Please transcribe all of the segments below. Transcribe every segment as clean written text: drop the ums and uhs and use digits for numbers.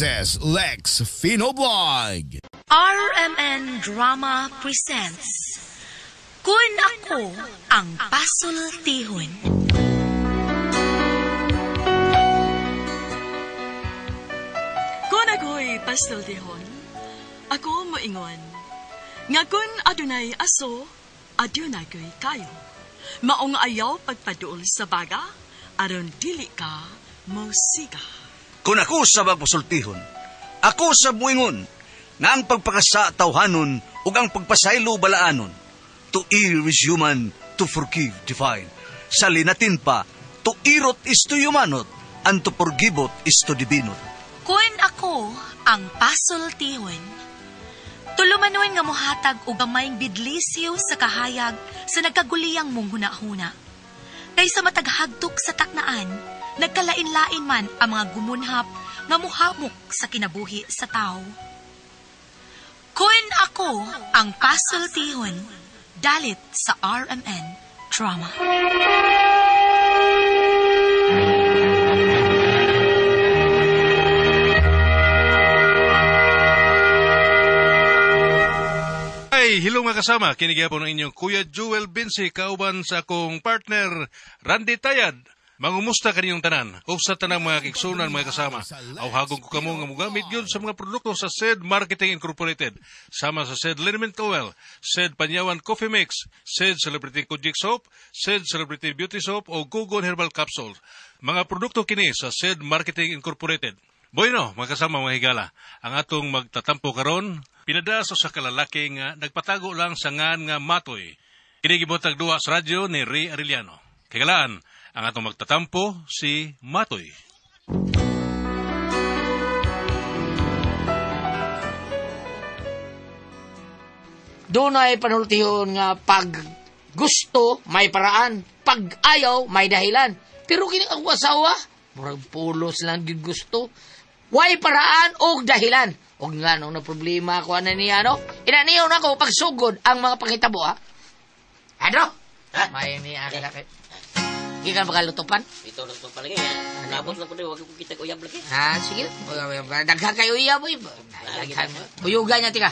Princess Lex Fino Vlog. RMN Drama presents Kun Ako Ang Pasultihon. Kun ako'y pasultihon, ako moingon. Nga kun adunay aso, adunay ko'y kayo. Maong ayaw pagpaduol sa baga, aron dili ka mosiga. Kung ako sa magpasultihon, ako sa muingon, nga ang pagpakasa tawhanon ug ang pagpasaylo balaanon. To err is human, to forgive divine. Sa linatin pa, to irot is to humanot, and to forgivot is to divinot. Kun ako ang pasultihon. Tulumanon nga mohatag og gamayng bidlisyo sa kahayag sa nagkaguliyang mong hunahuna. Kaysa mataghagtok sa taknaan, nagkalain-lain man ang mga gumunhap nga muhamok sa kinabuhi sa tao. Kun ako ang pasultihon, dalit sa RMN Drama. Ay, hello mga kasama. Kini gyapon ang inyong Kuya Jewel Binsi kauban sa akong partner Randy Tayad. Mangumusta kaninyong tanan ug sa tanang mga kigsunan mga kasama. Awhagon ko kamo nga mogamit gyud sa mga produkto sa SED Marketing Incorporated. Sama sa SED Liniment Oil, SED Panyawan Coffee Mix, SED Celebrity Kojik Soap, SED Celebrity Beauty Soap o Gugon Herbal Capsule. Mga produkto kini sa SED Marketing Incorporated. Bueno, mga kasama mga higala, ang atong magtatampo karon pinada sa usa ka lalaki nga nagpatago lang sa ngan nga matoy. Kini gibotag duha sa radyo ni Ray Arellano. Kagalaan, ang atong magtatampo si Matoy. Dunay panultihon nga pag gusto may paraan, pag ayaw may dahilan. Pero kini ang asawa, murag pulos lang gyud gusto. Way paraan og dahilan. Og nga nung na problema ko ana niya no. Ina niyo na ko pagsugod ang mga pangitabo ha. Ano? May ni akala. Gikan ba kalutupan? Ito lang pa palagi. Nabot lang ko din, wag ko kita uyab lagi. Ha, sige. Daghan kayo uyab oy. Daghan. Buyugan niya tika.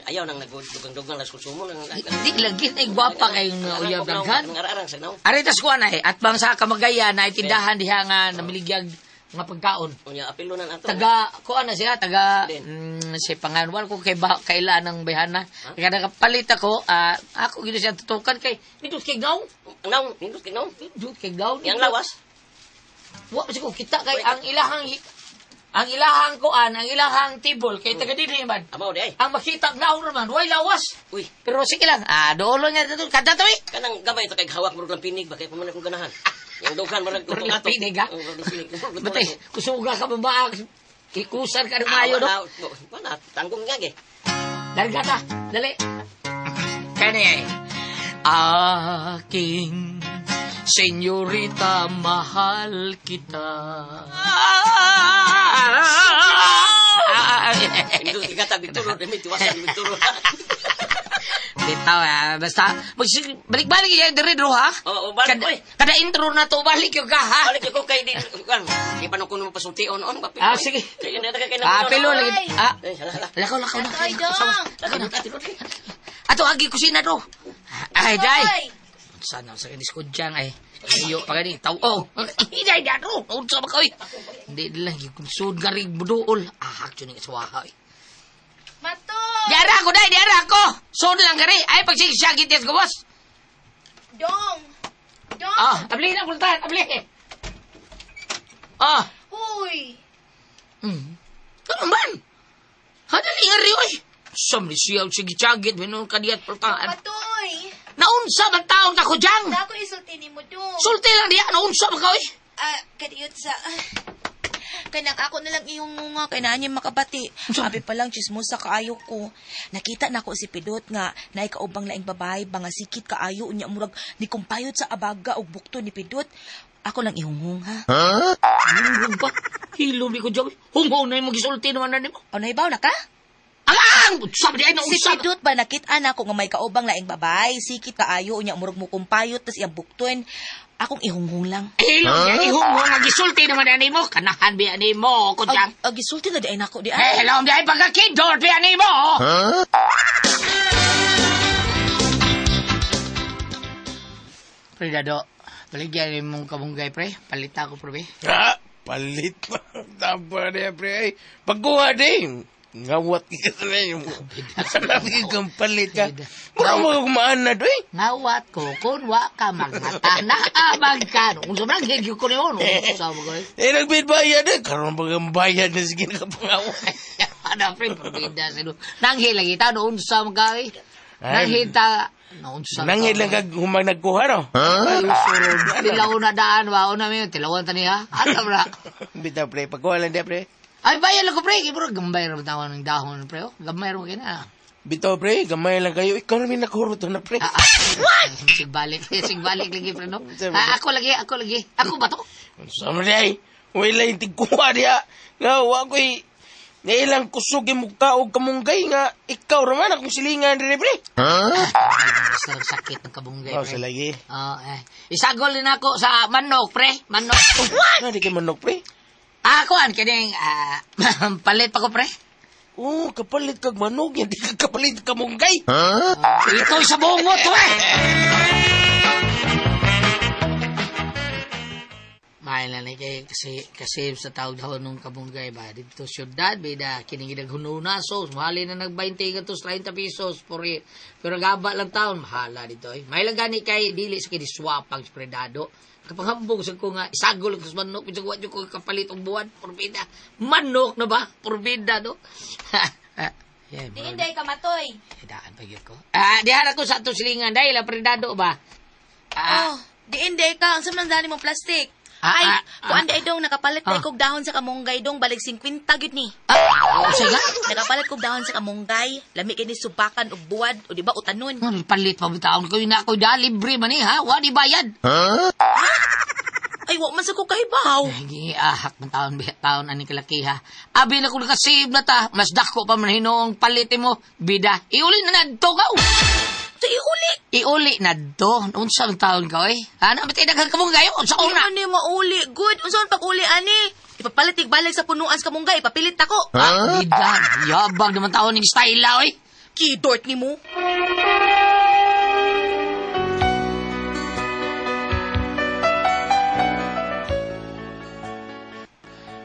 Ayaw nang nagdugang-dugang las konsumo nang. Di lagi ay gwapa kayong uyab daghan. Arang sa naw. Aritas ko na eh. At bang sa Kamagayan na itindahan diha nga namiligyan nga pagkaon. Unya apilo nan ato. Taga kuan na siya, taga si panganwal ko kay ba, kailan ng bayhana. Kaya nakapalit ako, ako gid siya tutukan kay nindot kay gaw. Naw, nindot kay gaw. Nindot kay gaw. Yang lawas. Wa pa ko kita kay ang ilahang kuan, ang ilahang tibol kay taga dinhi man. Amaw di ay. Ang makita naw man, way lawas. Uy, pero sige lang. Duolo niya dito kada tawi. Kanang gamay ta kay hawak murag lang pinig ba kay paman akong ganahan. Yang dughan murag tutong ato. Pinig ha. Batay, kusuga ka ba ikusan ka ng mayo no? Wala, tanggong nga ge. Darga ta, dali. Kani ay. Aking senyorita, mahal kita. Indot ka tabi turo, demi tiwasan demi turo. Bitaw, basta balik-balik yan diri dro ha. Oo, balik oy. Kada intro na to balik yung ka ha. Balik ko kay di kan. Di pa no kuno pasultion on papel. Sige. Pilo lagi. Lakaw lakaw na. Ato agi kusina do. Ay day. Sana sa disko dyan ay. Iyo pa gani taw. Oh, iday da do. Unsa ba koy? Hindi lang gusod garig buduol. Actually ni suwaha. Mato! Diara ako, day! Diara ako! Sunod lang kari! Ay, pagsigsya, gitis ko, boss! Dong! Dong! Abli na, pultahan! Abli! Huy! Ano man? Hadali nga rin, oy! Samli siya, sige-tiyagit, minun ka diyan, pultahan. Matoy! Naunsa man taon ka ko, Jang? Na ako isulti ni mo, Dong. Sulti lang diya, naunsa man ka, oy! Kadiyot sa... Kanang ako na lang iyong nga, kay naa niya makabati. Sabi pa lang, chismosa kaayo ko. Nakita na ko si Pidot nga, naikaubang laing babae, ba nga sikit kaayo, unya murag ni kumpayot sa abaga og bukto ni Pidot. Ako lang ihunghung, ha? Hunghung pa? Hilom ni ko, Joey. Hunghung na yung magisulti naman na nimo. O, nahibaw na ka? Kudyang! Sabi di ay Si nausap. Pidot ba nakita na ako nga may kaubang laing babay, sikit kaayo unya murag mo kumpayot tas iyang bukton. Akong ihunghong lang. Hilom huh? Ihunghong nga gisulti naman ani mo. Kanahan biya ni mo, kudyang. Ag, gisulti na di ay nako di Eh, ay. hilom di ay pagkakidor biya ni mo. Huh? Pre, Dado, baligyan ni mong kabunggay, pre. Palita ko, pre. Ha? Palit pa. Tama na pre. Ay, pagkuha din. Ngawat ka sa na mo. Sabi kang palit ka. Mura mo kumaan na doy. Ngawat ko, kung wa ka magmata, naabag ka. Kung sobrang higyo ko niyon, sabi ko eh. Eh, nagbidbayad eh. Karoon ba kang bayad na sige nakapangawat? Ano, pre, pabida sa Nanghil lagi ta, noon sa mga eh. Nanghita, noon sa Nanghil lang kag humang nagkuha, no? Ay, surod. Tilaw na daan, ba? Una may tilawan ta niya. Ano bra? Bitaw, pre. Pagkuha lang di, pre. Ay, bayan lang ko, pre. Kaya bro, gambay rin tawon ng dahon, pre. Oh. Gambay rin kina. Bitaw, pre. Gamay lang kayo. Ikaw namin nakurot na, pre. What? Sigbalik, sigbalik lagi, pre, no? Ah, ako lagi, ako lagi. Ako ba to? Sama di ay. Wala yung tigkuha diya. Nga, wa ko'y nailang kusog yung mukha o kamunggay nga. Ikaw raman akong silingan rin, pre. Huh? Ay, sakit ng kabunggay, Oh, pre. sa lagi. Oh, eh. Isagol din ako sa manok, pre. Manok. What? Nga, di kay manok, pre. Ah, kuan, kining, palit pa ko, pre. Oh, kapalit kag manok. Hindi ka kapalit kamunggay. Huh? Ikaw sa bungot, eh! Mahal na kay kasi sa tawag daw nung kabunggay ba dito siyudad bida kining ginaghununa so mahali na nag 20 gatos 30 pesos puri pero gaba lang taon mahala dito eh. Mahal lang gani kay dili sa kini swapang spredado kapanghambog sa ko nga isagol ko sa manok bisag wa jud ko kapalit og buwan porbida manok na ba porbida no. Yeah, Di inday ka matoy. Daan pa gyud ko. Ah, diha ko sa atong silingan dahil predado ba. Ah. Oh, di inday ka ang sa man dani mo plastic. Ay, kuan di ay dong nakapalit na kog dahon sa kamunggay dong balik 50 gyud ni. Ah, sige. Nakapalit kog dahon sa kamunggay, lami kay ni subakan og buwad o di ba utanon. Palit pa bitaon ko na ako da libre man ni ha, wa di bayad. Huh? Ay, wa man sa ko kahibaw. Ay, ahak man taon taon ani kalaki ha. Abi na ko nakasave na ta, mas dako pa man hinuong palit mo bida. Iuli na nadto ka. So, iuli. Iuli na do. Unsa ang taon ka, oy? Ano, ba't daghang kamunggay? Unsa una? Ano yung mauli? Good. Unsa ang pag-uli, ani? Ipapalit balik sa punuan sa kamunggay. Ipapilit ako. Huh? Bida. Yabang naman taon ng style, oy. Kidort ni mo.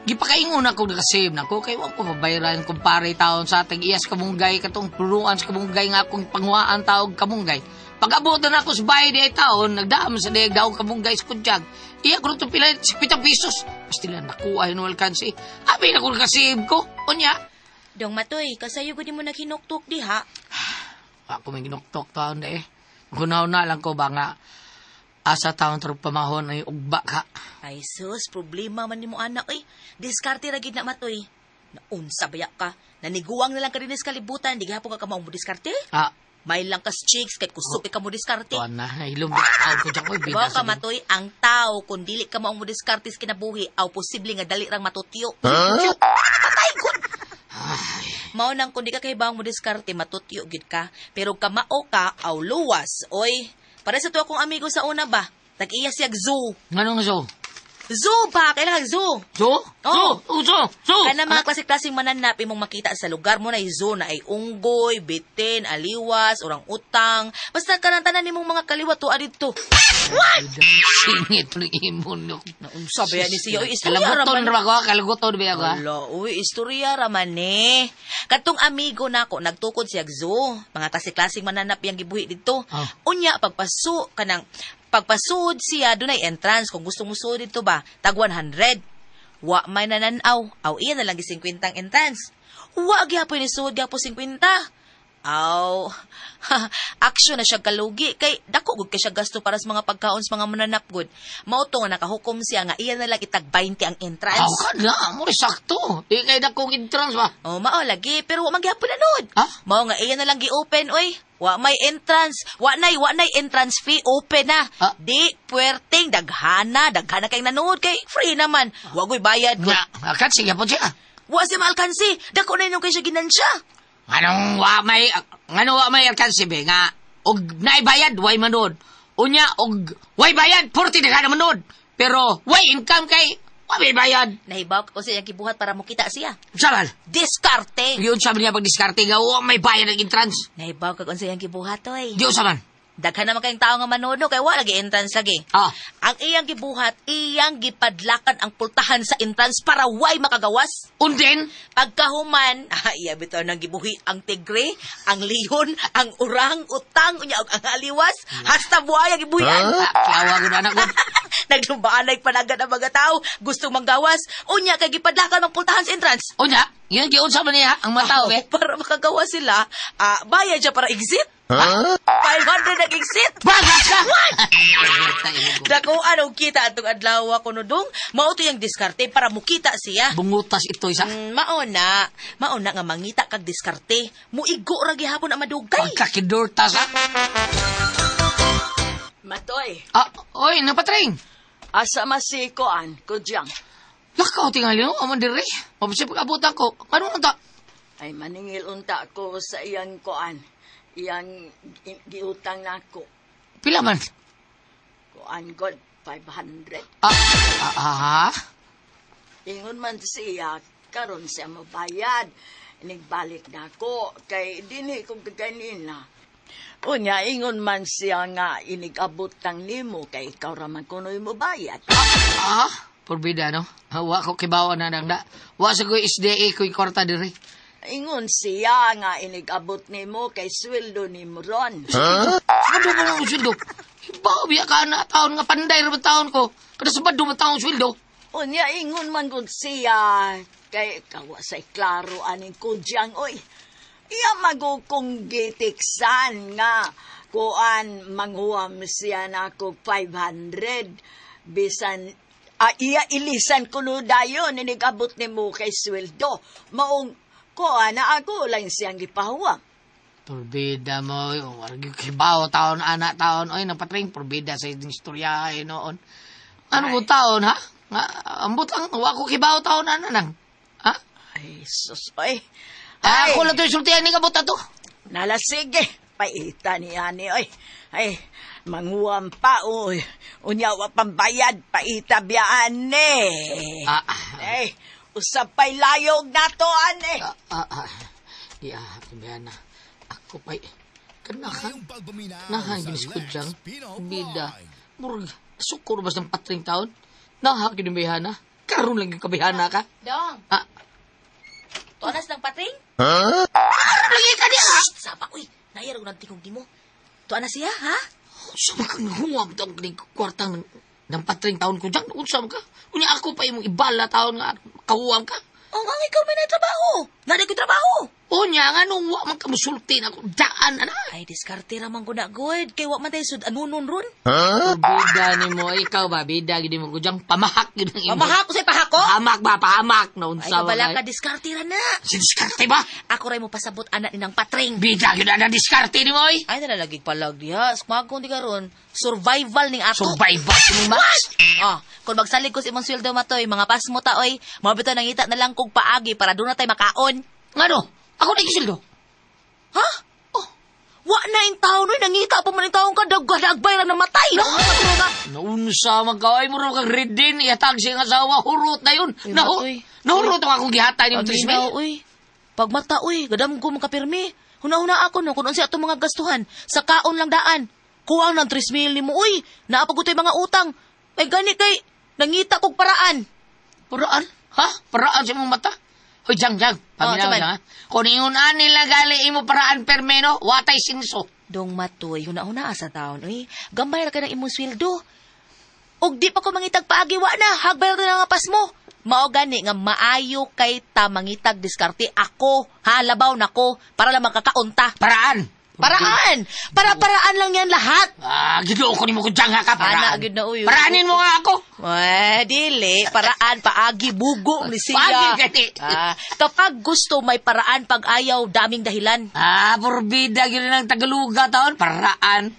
Gipakaingon ako nakasave na ko kay wa ko mabayaran kumpare taon sa ating iyas kamunggay katong punuan sa kamunggay nga akong panguhaan taog kamunggay. Pag-abot na ako sa bahay di ay taon, nagdaam sa daig daong kamunggay sa kudyag. Iya ko itong pila, 50 pesos. Basta lang nakuha yung alkansi. Abi na ko nakasave ko. Unya. Dong matoy, kasayo ko di mo naghinuktok di ha? Ako may ginuktok taon na eh. Gunaw na lang ko ba nga asa taon tarong pamahon ay ugba ka. Ay sus, problema man ni mo anak eh. Diskarte ra gid na matoy. Naunsa baya ka? Naniguwang na lang ka rin sa kalibutan, di gihapon ka kamaong mo diskarte? Ah. May lang kas chicks kay kusog kay kamo diskarte. Tuan na, nahilom di tao ko dyan ko. Ba ka matoy, ang tao kung dili ka maong mo diskarte sa kinabuhi, aw posible nga dali rang matutyo. Huh? Patay gud. Mao nang kung di ka kahibawang mo diskarte, matutyo gid ka. Pero kamao ka, aw luwas. Oy, para sa to akong amigo sa una ba? Tag-iya siya zoo. Nganong zoo? Zoo ba? Kailangan zoo. Zoo? Oh. Zoo? Zoo? Zoo? Kana mga klase-klaseng mananap imong makita sa lugar mo na zoo na ay unggoy, bitin, aliwas, orang-utang. Basta kanang tanan nimong mga kaliwat tuwa didto. What? Singit ng imon. Naunsa ba yan ni siya? Uy, istorya Kalaguton ra ba ko? Kalaguton ba ako? Ala, uy, istorya raman eh. Katong amigo nako nagtukod siya zoo. Mga klase-klaseng mananap yang gibuhi didto. Oh. Unya pagpaso kanang pagpasud siya dunay entrance kung gusto mo sud didto ba tag 100. Wa may nananaw, aw iya na lang gi 50 ang entrance. Wa gyapon ni sud gyapon 50. Aw, action na siya kalugi kay dako gud kay siya gasto para sa mga pagkaon sa mga mananap gud. Mao to nga nakahukom siya nga iya na lang itag 20 ang entrance. Aw ka na, mo sakto. Di kay dakong entrance ba? Oh, mao lagi pero wa man gyapon nanood. Ha? Mao nga iya na lang gi-open oy. Wa may entrance, wa nay entrance fee, open na. Ah? Di puwerteng daghana, daghana kay nanood kay free naman. Wa goy bayad. Nga, akat sige po siya. Wa siya maalkansi. Dako na inyong kay siya ginansya. Anong wa may entrance be nga og naibayad way manood. Unya og way bayad 40 na manood. Pero way income kay wa may bayad. Nahibaw ko sa iyang gibuhat para mokita siya. Samal. Diskarte. Yun sabi niya pag diskarte nga wa may bayad ang entrance. Nahibaw kag unsa iyang gibuhat oy. Di usa man. Daghan naman kayong tao nga manood no, kay wa lagi entrance lagi. Ah. Ang iyang gibuhat, iyang gipadlakan ang pultahan sa entrance para way makagawas. Unden, pagkahuman, iya bitaw nang gibuhi ang tigre, ang leon, ang urang, utang, unya og ang aliwas, hasta buhay ang gibuhian. Kiawa gud anak ko. Naglumbaan ay panagan ang mga tao, gustong manggawas, unya kay gipadlakan ang pultahan sa entrance. Unya, yun giunsa man niya ang mga tao eh. Para makagawas sila, bayad siya para exit. Huh? 500 nag-exit. Bagas ka! What? Dako, anong kita atong adlaw ko no dong? Mao to yung diskarte para mukita siya. Bungutas ito isa. Mauna nga mangita kag diskarte. Muigo ra gihapon ang madugay. Pagkakidurtas ha? Matoy. Ah, oy, napatring. Asa masikoan ko diyang. Lakaw tingali no, amon dire. Mabisip pag-abutan ko. Ano unta? Ay maningil unta ko sa iyang koan. Iyang giutang nako. Pila man? Koan god, 500. Ah? Ingon man siya, karon siya mabayad. Nigbalik nako kay dinhi ko kaganina. Unya, ingon man siya nga inigabot tang nimo kay ikaw ra man kunoy mo bayad. Ah? Porbida, no? Wa ko kibawa na nang da. Wa sa ko'y SDA ko'y kwarta diri. Ingon siya nga inigabot nimo kay sweldo nimo ron. Huh? Sabado mo lang ang sweldo. Hibaw, biya ka na taon nga panday ra ba taon ko. Kada sabado mo taong sweldo. Unya, ingon man gud siya kay kawa say klaro aning kudyang oy. Iya magukong gitiksan nga kuan manghuam siya nako 500 bisan iya ilisan kuno dayon inigabot nimo kay sweldo. Maong kuan na ako lang siyang gipahuam. Porbida mo, kibaw taon, anak taon, oy, napatring, porbida sa inyong istorya, ay noon. Ano ko taon, ha? Ambot lang, wa ko kibaw taon, anak nang. Ha? Ay, sus, oy. Ay. Ako lang ito yung sultihan ni kabot ato. Nala, sige, paita ni ani, oy. Ay, manguam pa, oy. Unya, wa pambayad, paita biyaan, eh. Ay, usapay layog na to, ane. Di, kumiyan na. Ako pa'y, kanahan. Nahan, giniskod siyang. Bida. Murag, sukor bas ng patring taon? Naha, kinumihana. Karoon lang yung kabihana ka. Dong. Ah. Tuanas ng patring? Huh? Lagi ka niya! Shh! Saba, uy. Nayarog ng tingog ni mo. Tuanas siya, ha? Unsa man kang huwam taong kwartang ng patring taon ko dyan? Unsa man ka? Unya ako pa imong ibala taon nga kahuwam ka. Oh, ang ikaw may natrabaho. Naday ko trabaho. Unya nga nung wa man ka musulti na ako. Daan, ana. Ay, diskarte ra man ko na, good. Kay wa man tayo sud anunon ron. Huh? Bida ni mo, ikaw ba? Bida gini mo ko dyan. Pamahak gini mo. Pamahak ko sa'yo, pahak ko? Pahamak ba? Pahamak. Naunsa Ay, kabala ka, diskarte ra na. Si diskarte ba? Ako ray mo pasabot, anak ni ng patring. Bida gini na diskarte ni mo, oy. Ay, nalalagig palag diha. Sumagong di karon. Survival ning ato. Survival ni mo, Max? Oh, kung magsalig ko sa imong sweldo matoy, mga pasmo ta, oy. Mabito nangita na lang kog paagi para doon na tayo makaon. Ngano? Ako na yung sweldo. Ha? Oh, wa na yung taon, oy. Nangita pa man yung taon ka. Dagbagbay ra namatay. No? Naunsa man ka, ay, mura kang redin. Iatag siya nga asawa. Hurot na yun. Nahurot ang akong gihatay ni Trismel. Uy. Pagmata, uy. Gadam ko makapirmi. Huna-huna ako, no. Kung unsa atong mga gastuhan. Sa kaon lang daan. Kuwang ng 3,000 ni mo, uy. Naapagutoy mga utang. Ay, gani kay, nangita kog paraan. Paraan? Ha? Paraan sa imong mata? Hoy, Jang, Jang. Paminaw oh, ha? Kung ingon ani lang gali imo paraan permeno, watay sinso. Dong matoy, huna-huna asa taon, uy. Gambay ra ka ng imong sweldo. Og di pa ko mangitag paagi, wa na. Hagbay ra na nga pas mo. Mao gani nga maayo kay ta mangitag diskarte ako, ha, labaw nako para lang makakaunta. Paraan. Paraan! Para-paraan lang yan lahat. Ah, ginoo ko nimo ko dyan ha ka, paraan. Ana, gid na, uy. Paraanin mo nga ako. Weh, dili. Paraan, paagi, bugo ni siya. Paagi, gani. Ah, kapag gusto, may paraan. Pag ayaw, daming dahilan. Ah, porbida, gina ng Tagaluga taon. Paraan.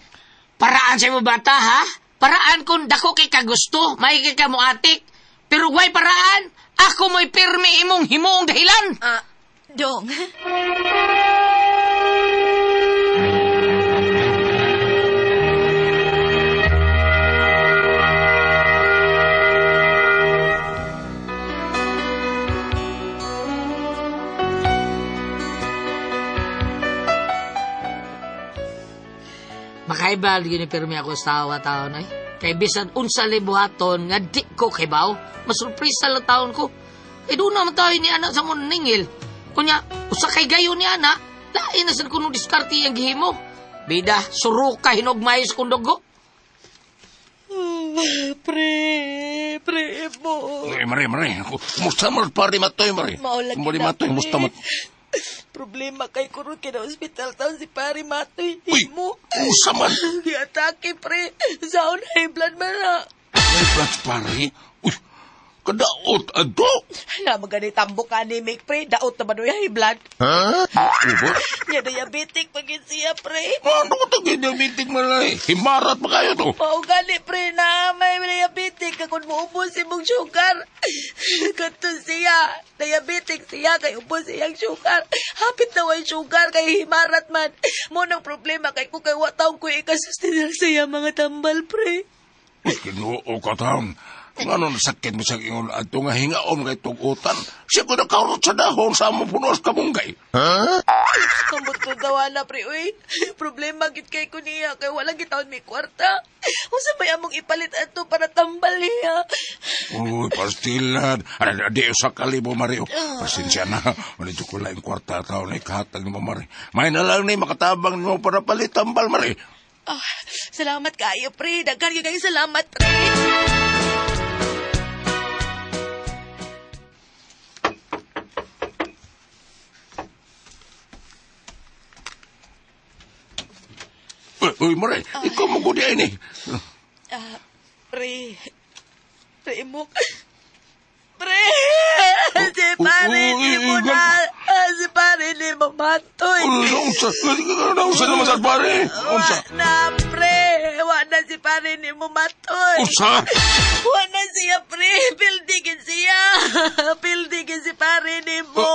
Paraan sa imo bata, ha? Paraan kung dako kay kagusto, may kay kamuatik. Pero way paraan, ako mo'y pirmi imong himuong dahilan. Ah, Dong. Makaibal yun ni pirmi ako sa tawa taon ay. Kay bisan unsa lay buhaton nga di ko kaybaw, masurpresa lang taon ko. Kay doon naman tayo ni anak sa mong ningil. Kunya, usa kay gayo ni anak, lain na sad kuno diskarte ang gihimo. Bida, suro ka hinog mais kung dugo. Pre, pre mo. Eh, Mare, Mare, kumusta mo pare matoy, Mare? Maulagi Mare na, matoy, pre. kumusta mo? Problema kay kuron kay na ospital taon si pare matoy. Uy, Mo. unsa man? Giatake pre. Saon high blood man na. Ay, brats, pare. Uy, kadaot, ado. Hala, magani tambok anemic pre. Daot na ba doy high blood? Ha? Ubo? Nya diabetic pagin siya pre. Ano ko ito diabetic man ay? Himarat pa kayo to. Paugali pre na may diabetic ka kung muubos imong sugar. Kato siya, diabetic siya kay ubos iyang sugar. Hapit na way sugar kay himarat man. Mo nang problema kay kung kay wa taong ko ikasustener siya mga tambal pre. Uy, Ginoo ka taon. Ngano nasakit mo sa ingon ato nga hingaon kay tugutan. Siya ko nakaurot sa dahon sa among punos kamunggay. Ha? Kamot ko daw na pre uy. Problema gid kay ko niya kay walang gitaon may kwarta. Unsa may among ipalit ato para tambal niya? Uy, pastilan. Ano, di sa kalibo, Mario. Pasensya na. Wala ko lang kwarta taon ay kahatag ni mo, Mari. May na lang ni makatabang mo para palit tambal, Mari. Ah, salamat kaayo pre. Daghan gyud kayo salamat pre. Uy, uy, Mari, ikaw mo gudi ay ni. Ah, pre. Pre mo. Pre! Si pare ni mo na. Si pare ni mo matoy. Unsa, unsa naman sa pare? Unsa? Wa na, pre. Wa na si pare ni mo matoy. Unsa? Wa na siya, pre. Pildigin siya. Pildigin si pare ni mo.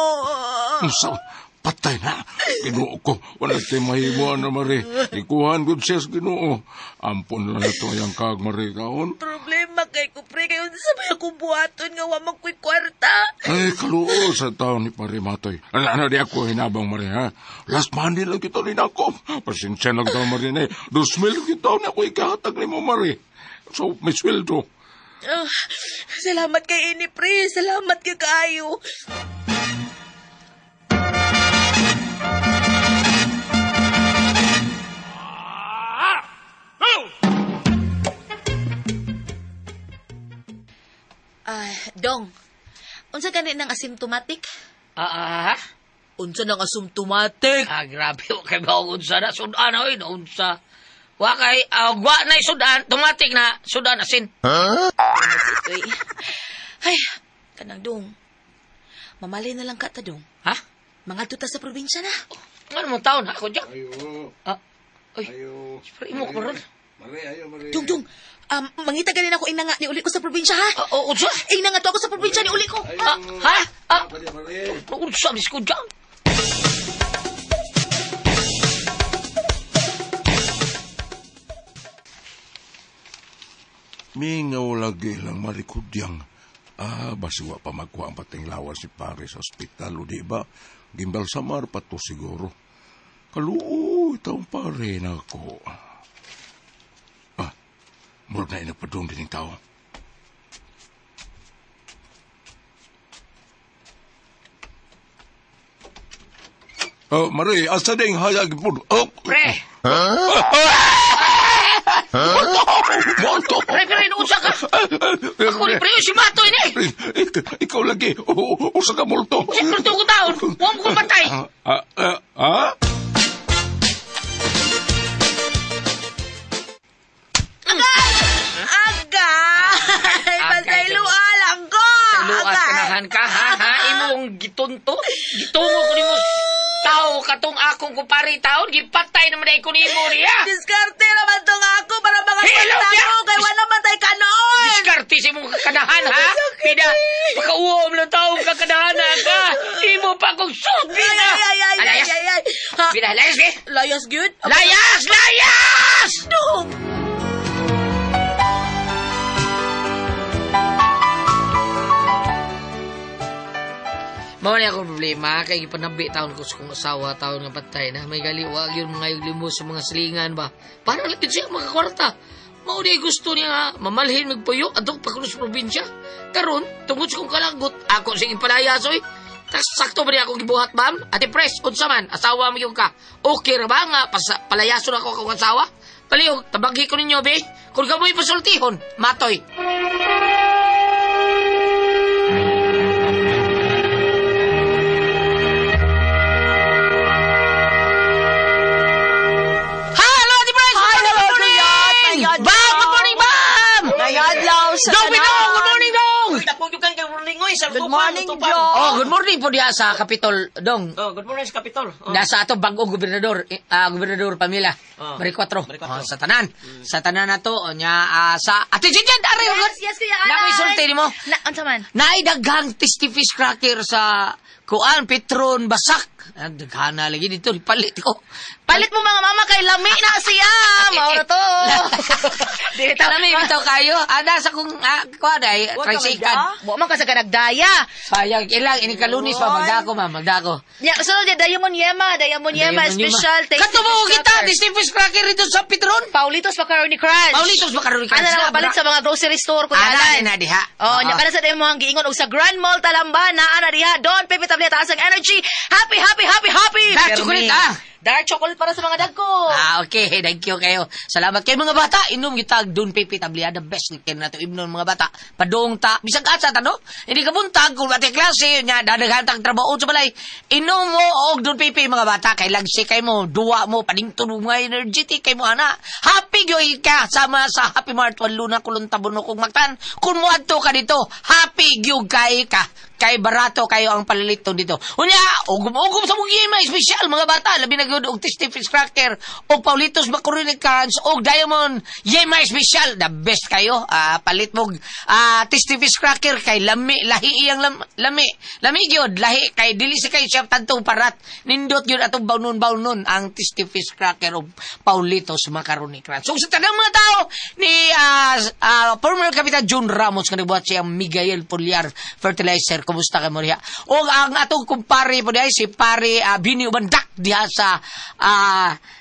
Unsa? Patay na. Ginoo ko. Wala tayo mahimuan na, Mari. Ikuhan ko siya sa Ginoo. Ampon lang na ito ang kag, Mari, kaon. Problema kay ko, pre. Kay unsa may akong buhaton nga wa man ko'y kwarta. Ay, kaluo sa taon ni Pare Matoy. Ala na di ako hinabang, Mari, ha? Last money lang kita rin ako. Pasensya lang daw, Mari, na eh. 2,000 kita na ako ikahatag ni mo, Mari. So, may sweldo. Ah, salamat kay ini, pre. Salamat kay kaayo. Ah, dong. Unsa gani nang asymptomatic? Ah, Unsa nang asymptomatic? Ah, grabe. Wa kay ba unsa na sudan oy, unsa. Wa kay wa na sudan, automatic na sudan asin. Uy. Ay, kanang dong. Mamalay na lang ka ta dong. Ha? Mga tuta sa probinsya na. Ano mong taon ako diyan? Ayo. Ah, oy. Ayo. Pre, imo ko ron. Mari, ayo, Mari. Dong, dong. Mangita ganin ako ina nga ni uli ko sa probinsya ha. Oh, unsa? Ina nga to ako sa probinsya ni uli ko. Ah, ha? Ah, Mari, Mari. unsa bis ko diyan? Mingaw lagi lang marikudyang. Ah, basiwa pa magkuha ang pating lawas si pare sa ospital o di ba? Gimbal samar pa to siguro. Kaluoy taong pare na ako. Ah, murag na inagpadung din yung tao. Oh, Mari, asa ding hayag po? Oh, Pre! Multo! Multo! Pre, pre, unsa ka? Ako ni pre, si Matoy ni. Ikaw lagi. Usa ka multo. Usa multo ko taon. Wa mo ko patay. Ah? Agay! Pasayloa lang ko! Pasayloa kanahan ka, ha? Ha? Imong gitunto? Gitungo ko nimo tao katong akong kumpare taon, gipatay naman ay kunimo niya. Diskarte naman tong ako para mga Hello, ko kay wala man tay kanoon. Diskarte sa imong kakanahan, ha? Pida, pakauom lang taong kakanahan ka. Imo pa akong sulti na. Ay, ay, ay, ay, ay, ay. Pida, layas, eh? Layas, good? Layas! Layas! No! Mao ni akong problema kay gipanabi taon ko sa kong asawa taon nga patay na may galiwag yun mga limo sa mga silingan ba. Para lang gid siya makakwarta. Mao di gusto niya nga mamalhin magpuyo adtong pa sa probinsya. Karon tungod sa kong kalagot ako siyang ipalayas oy. Tas sakto ba niya akong gibuhat ma'am? Ate Pres, unsa man asawa mo yung ka. Okay ra ba nga palayason ako akong asawa? Palihog, tabagi ko ninyo be. Kung kamoy pasultihon, matoy. Good morning, Joe. Oh, good morning po diha sa Kapitol, Dong. Oh, good morning sa Kapitol. Oh. Nasa ato bag-ong gobernador, Gobernador Pamela. Oh. Baricuatro. Oh, sa tanan. Sa tanan na to, nya sa Ate Jinjan, ari. Yes, Kuya Alan. Nakoy sulti nimo. Na, unsa man? Naay daghang tasty fish cracker sa kuan Petron Basak. Daghana lagi dito, palit ko. Palit mo mga mama kay lami na siya. Mao na to. Dito lami bitaw kayo. Ada sa kung kuan ay tricycle. Wa man ka sa kanagdaya. Sayang ilang ini kalunis pa magdako ma'am, magdako. Ya, sunod ya Diamond Yema, Diamond Yema special tasty. Kato mo kita tasty fish cracker dito sa Petron. Paulitos Macaroni Crunch. Paulitos Macaroni Crunch. Ana na palit sa mga grocery store ko Ana na diha. Oh, nya kana sa imong giingon og sa Grand Mall Talamba naa na diha. Don Pepe Tablet taas ang energy. Happy happy happy happy. Dark chocolate ah. Dark chocolate para sa mga dagko. Ah, okay. Thank you kayo. Salamat kayo mga bata. Inom gitag Don Pepe Tablia. The best kayo na ito. Imnon mga bata. Padong ta. Bisag asa ta, no? Hindi ka buntag. Kung bati klase, nya, dadaghan tag trabaho sa balay. Inom mo og Don Pepe mga bata. Kay lagsi kay mo. Duwa mo. Paningtun mo mga energetic kay mo, ana. Happy gyoy ka. Sama sa Happy Mart. Waluna kulong tabuno kong magtan. Kung muadto ka dito, happy gyoy kay ka. Kay barato kayo ang paliliton dito. Unya, ugom-ugom sa mong gima, espesyal mga bata, labi na gyud og tasty fish cracker, og Paulitos Macaroni Crunch, og Diamond Yema espesyal. The best kayo. Palit mo tasty fish cracker kay lami, lahi iyang lami. Lami gyud, lahi kay dili sa kayo siya tantong parat. Nindot gyud atong bawnon-bawnon ang tasty fish cracker og Paulitos Macaroni Crunch. So sa tanang mga tao ni former Kapitan John Ramos nga nagbuhat siya Miguel Puliar Fertilizer. Kumusta ka mo diha? O ang atong kumpare po diha si pare Bini Ubandak diha sa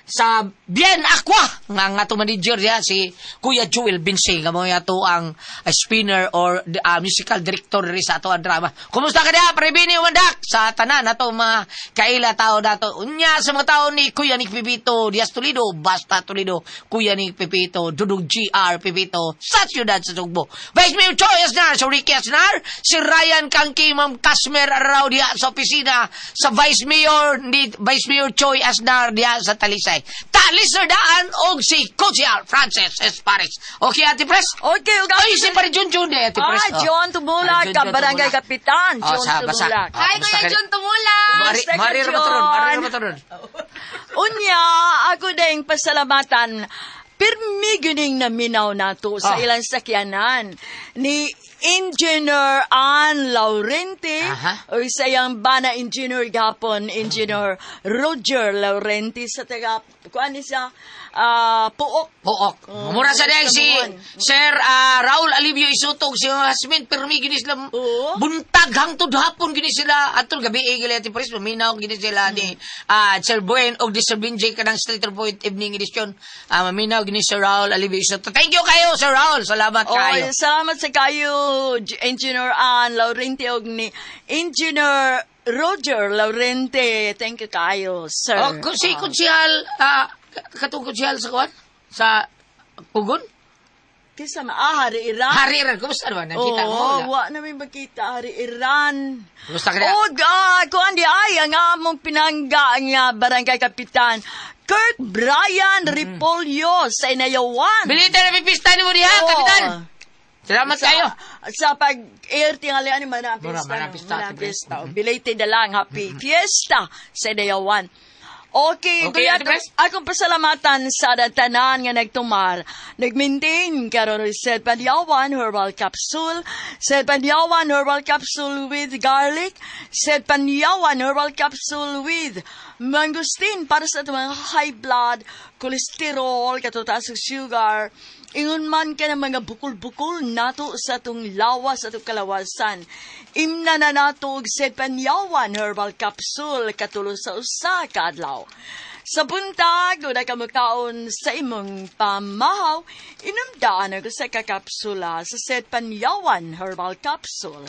sa Bien Aqua nga ang atong manager diha si Kuya Joel Binse nga mo ato ang spinner or musical director diri sa ato ang drama. Kumusta ka diha pare Bini Ubandak sa tanan ato mga kaila tao dato. Unya sa mga tao ni Kuya Nick Pepito Diaz Toledo, Basta Toledo, Kuya Nick Pepito, Dudong GR Pepito sa siyudad sa Sugbo. Vice Mayor Choi Aznar, si Ricky Aznar, si Ryan Kangki, Ma'am Casmer Arao diha sa opisina sa Vice Mayor ni Vice Mayor Choi Aznar diha sa Talisay. Talisay daan og si Coach Francis Espares. Okay, Ate Pres? Okay, okay. Ay, si Pare Junjun di, Ate Pres. Ah, John Tumulak, ka barangay kapitan. John Tumulak. Hi, Kuya John Tumulak. Mari Mari. Unya, ako ding pasalamatan. Pirmi gining naminaw nato sa ilang sakyanan ni Engineer Ann Laurenti o sa iyang bana engineer gapon, Engineer Roger Laurenti sa taga kuan sa Puok. Puok. Mura sa dahil si Sir Raul Alivio Isutog, si husband, pirmi gini sila buntag hangtod hapon gini sila atol gabi gali ati Pres, maminaw gini sila ni Sir Buen og di Sir Benjay kanang Streeter Point Evening Edition. Maminaw gini Sir Raul Alivio Isutog. Thank you kayo Sir Raul. Salamat kayo. Oh, salamat sa kayo Engineer Ann Laurenti og ni Engineer Roger Laurenti. Thank you kayo, sir. Oh, si Konsihal katong konsihal sa kuan? Sa Pugon? Kisa Hari Iran. Hari Iran. Kumusta naman? Nakita mo? Oo, wa namin makita Hari Iran. Kumusta ka na? O, kuan di ay, ang among pinangga nga barangay kapitan, Kirk Brian Repolyo sa Inayawan. Bilita na pipista ni mo diha, kapitan. Salamat kayo. Sa pag-air tingali ni manapista. Manapista. Belated na lang. Happy Fiesta sa Inayawan. Okay, Okay, kuya, Ate Pres? Akong pasalamatan sa tanan nga nagtumar. Nag-maintain karon og Sed Panyawan Herbal Capsule, Sed Panyawan Herbal Capsule with garlic, Sed Panyawan Herbal Capsule with mangosteen para sa atong mga high blood, cholesterol, katutaas og sugar. Ingon man ka ng mga bukol-bukol nato sa atong lawas, atong kalawasan. Imna na nato og Sed Panyawan Herbal Capsule katulo sa usa ka adlaw. Sa buntag, una ka mukaon sa imong pamahaw, inumdaan ang usa ka kapsula sa Sed Panyawan Herbal Capsule.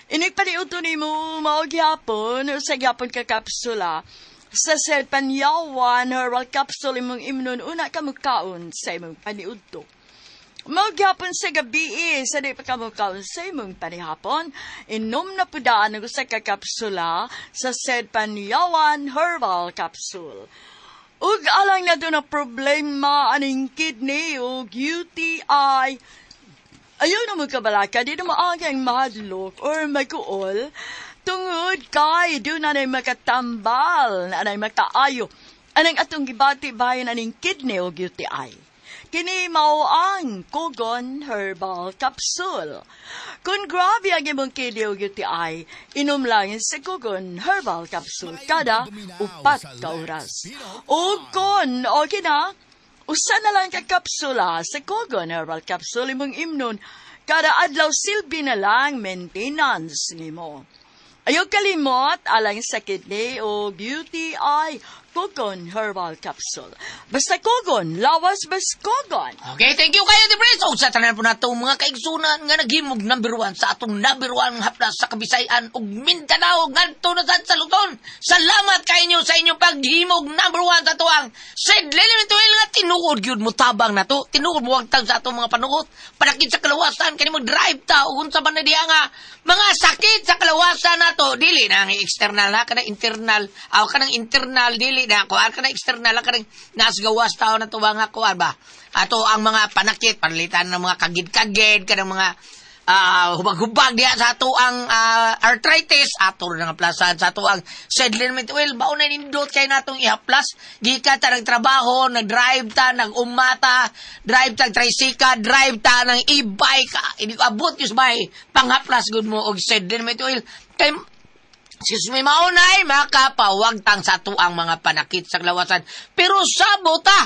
Inigpaniuto nimo mao gyapon usa gyapon ka kapsula sa Sed Panyawan Herbal Capsule imong imnon una ka mukaon sa imong paniudto. Magyapon sa gabi sa di pa kamukaon sa imong panihapon, inom na pudaan ang usa ka kapsula sa Sed Panyawan Herbal Capsule. Ug alang na doon ang problema aning kidney ug UTI, ayaw na magkabalaka, di na maagang mahadlok or magkuol, tungod kay doon na makatambal, na anay makaayo, anang atong gibati bayan aning kidney ug UTI. Kini mao ang Kogon Herbal Capsule. Kung grabe ang imong kidney ug UTI, inom lang sa Kogon Herbal Capsule kada 4 ka oras. O kon okay na, usa na lang ka kapsula sa Kogon Herbal Capsule imong imnon kada adlaw, silbi na lang maintenance nimo. Ayaw kalimot alang sa kidney o UTI, Kogon Herbal Capsule. Basta Kogon, lawas bas Kogon. Okay, thank you kayo, Ate Pres. O sa tanan po nato mga kaigsunan nga naghimog number 1 sa atong number 1 haplas sa Kabisayan ug Mindanao ngadto na sad sa Luzon. Salamat kainyo sa inyong paghimog number 1 sa tuang Sid Element Oil nga tinuod gyud mo tabang nato. Tinuod mo wagtang sa atong mga panuot. Panakit sa kalawasan kani mo drive ta ug unsa man na diha nga mga sakit sa kalawasan nato, dili na ang external ha, kana internal, aw kanang internal dili na kuan, kana external kanang nasgawas tao na tuwa nga kuan ba. Ato ang mga panakit panalitan ng mga kagid-kagid kanang mga hubag-hubag diha sa ato ang arthritis, ato na nga plasan sa ato ang sedliment oil. Bao na nindot kay natong ihaplas gikan ta nagtrabaho, nag-drive ta, nag-umata, drive ta tricycle, drive ta ng e-bike, ini abot yus bay panghaplas gud mo og sedliment oil kay excuse me, maunay makapawagtang sa tuang mga panakit sa lawasan. Pero sa buta,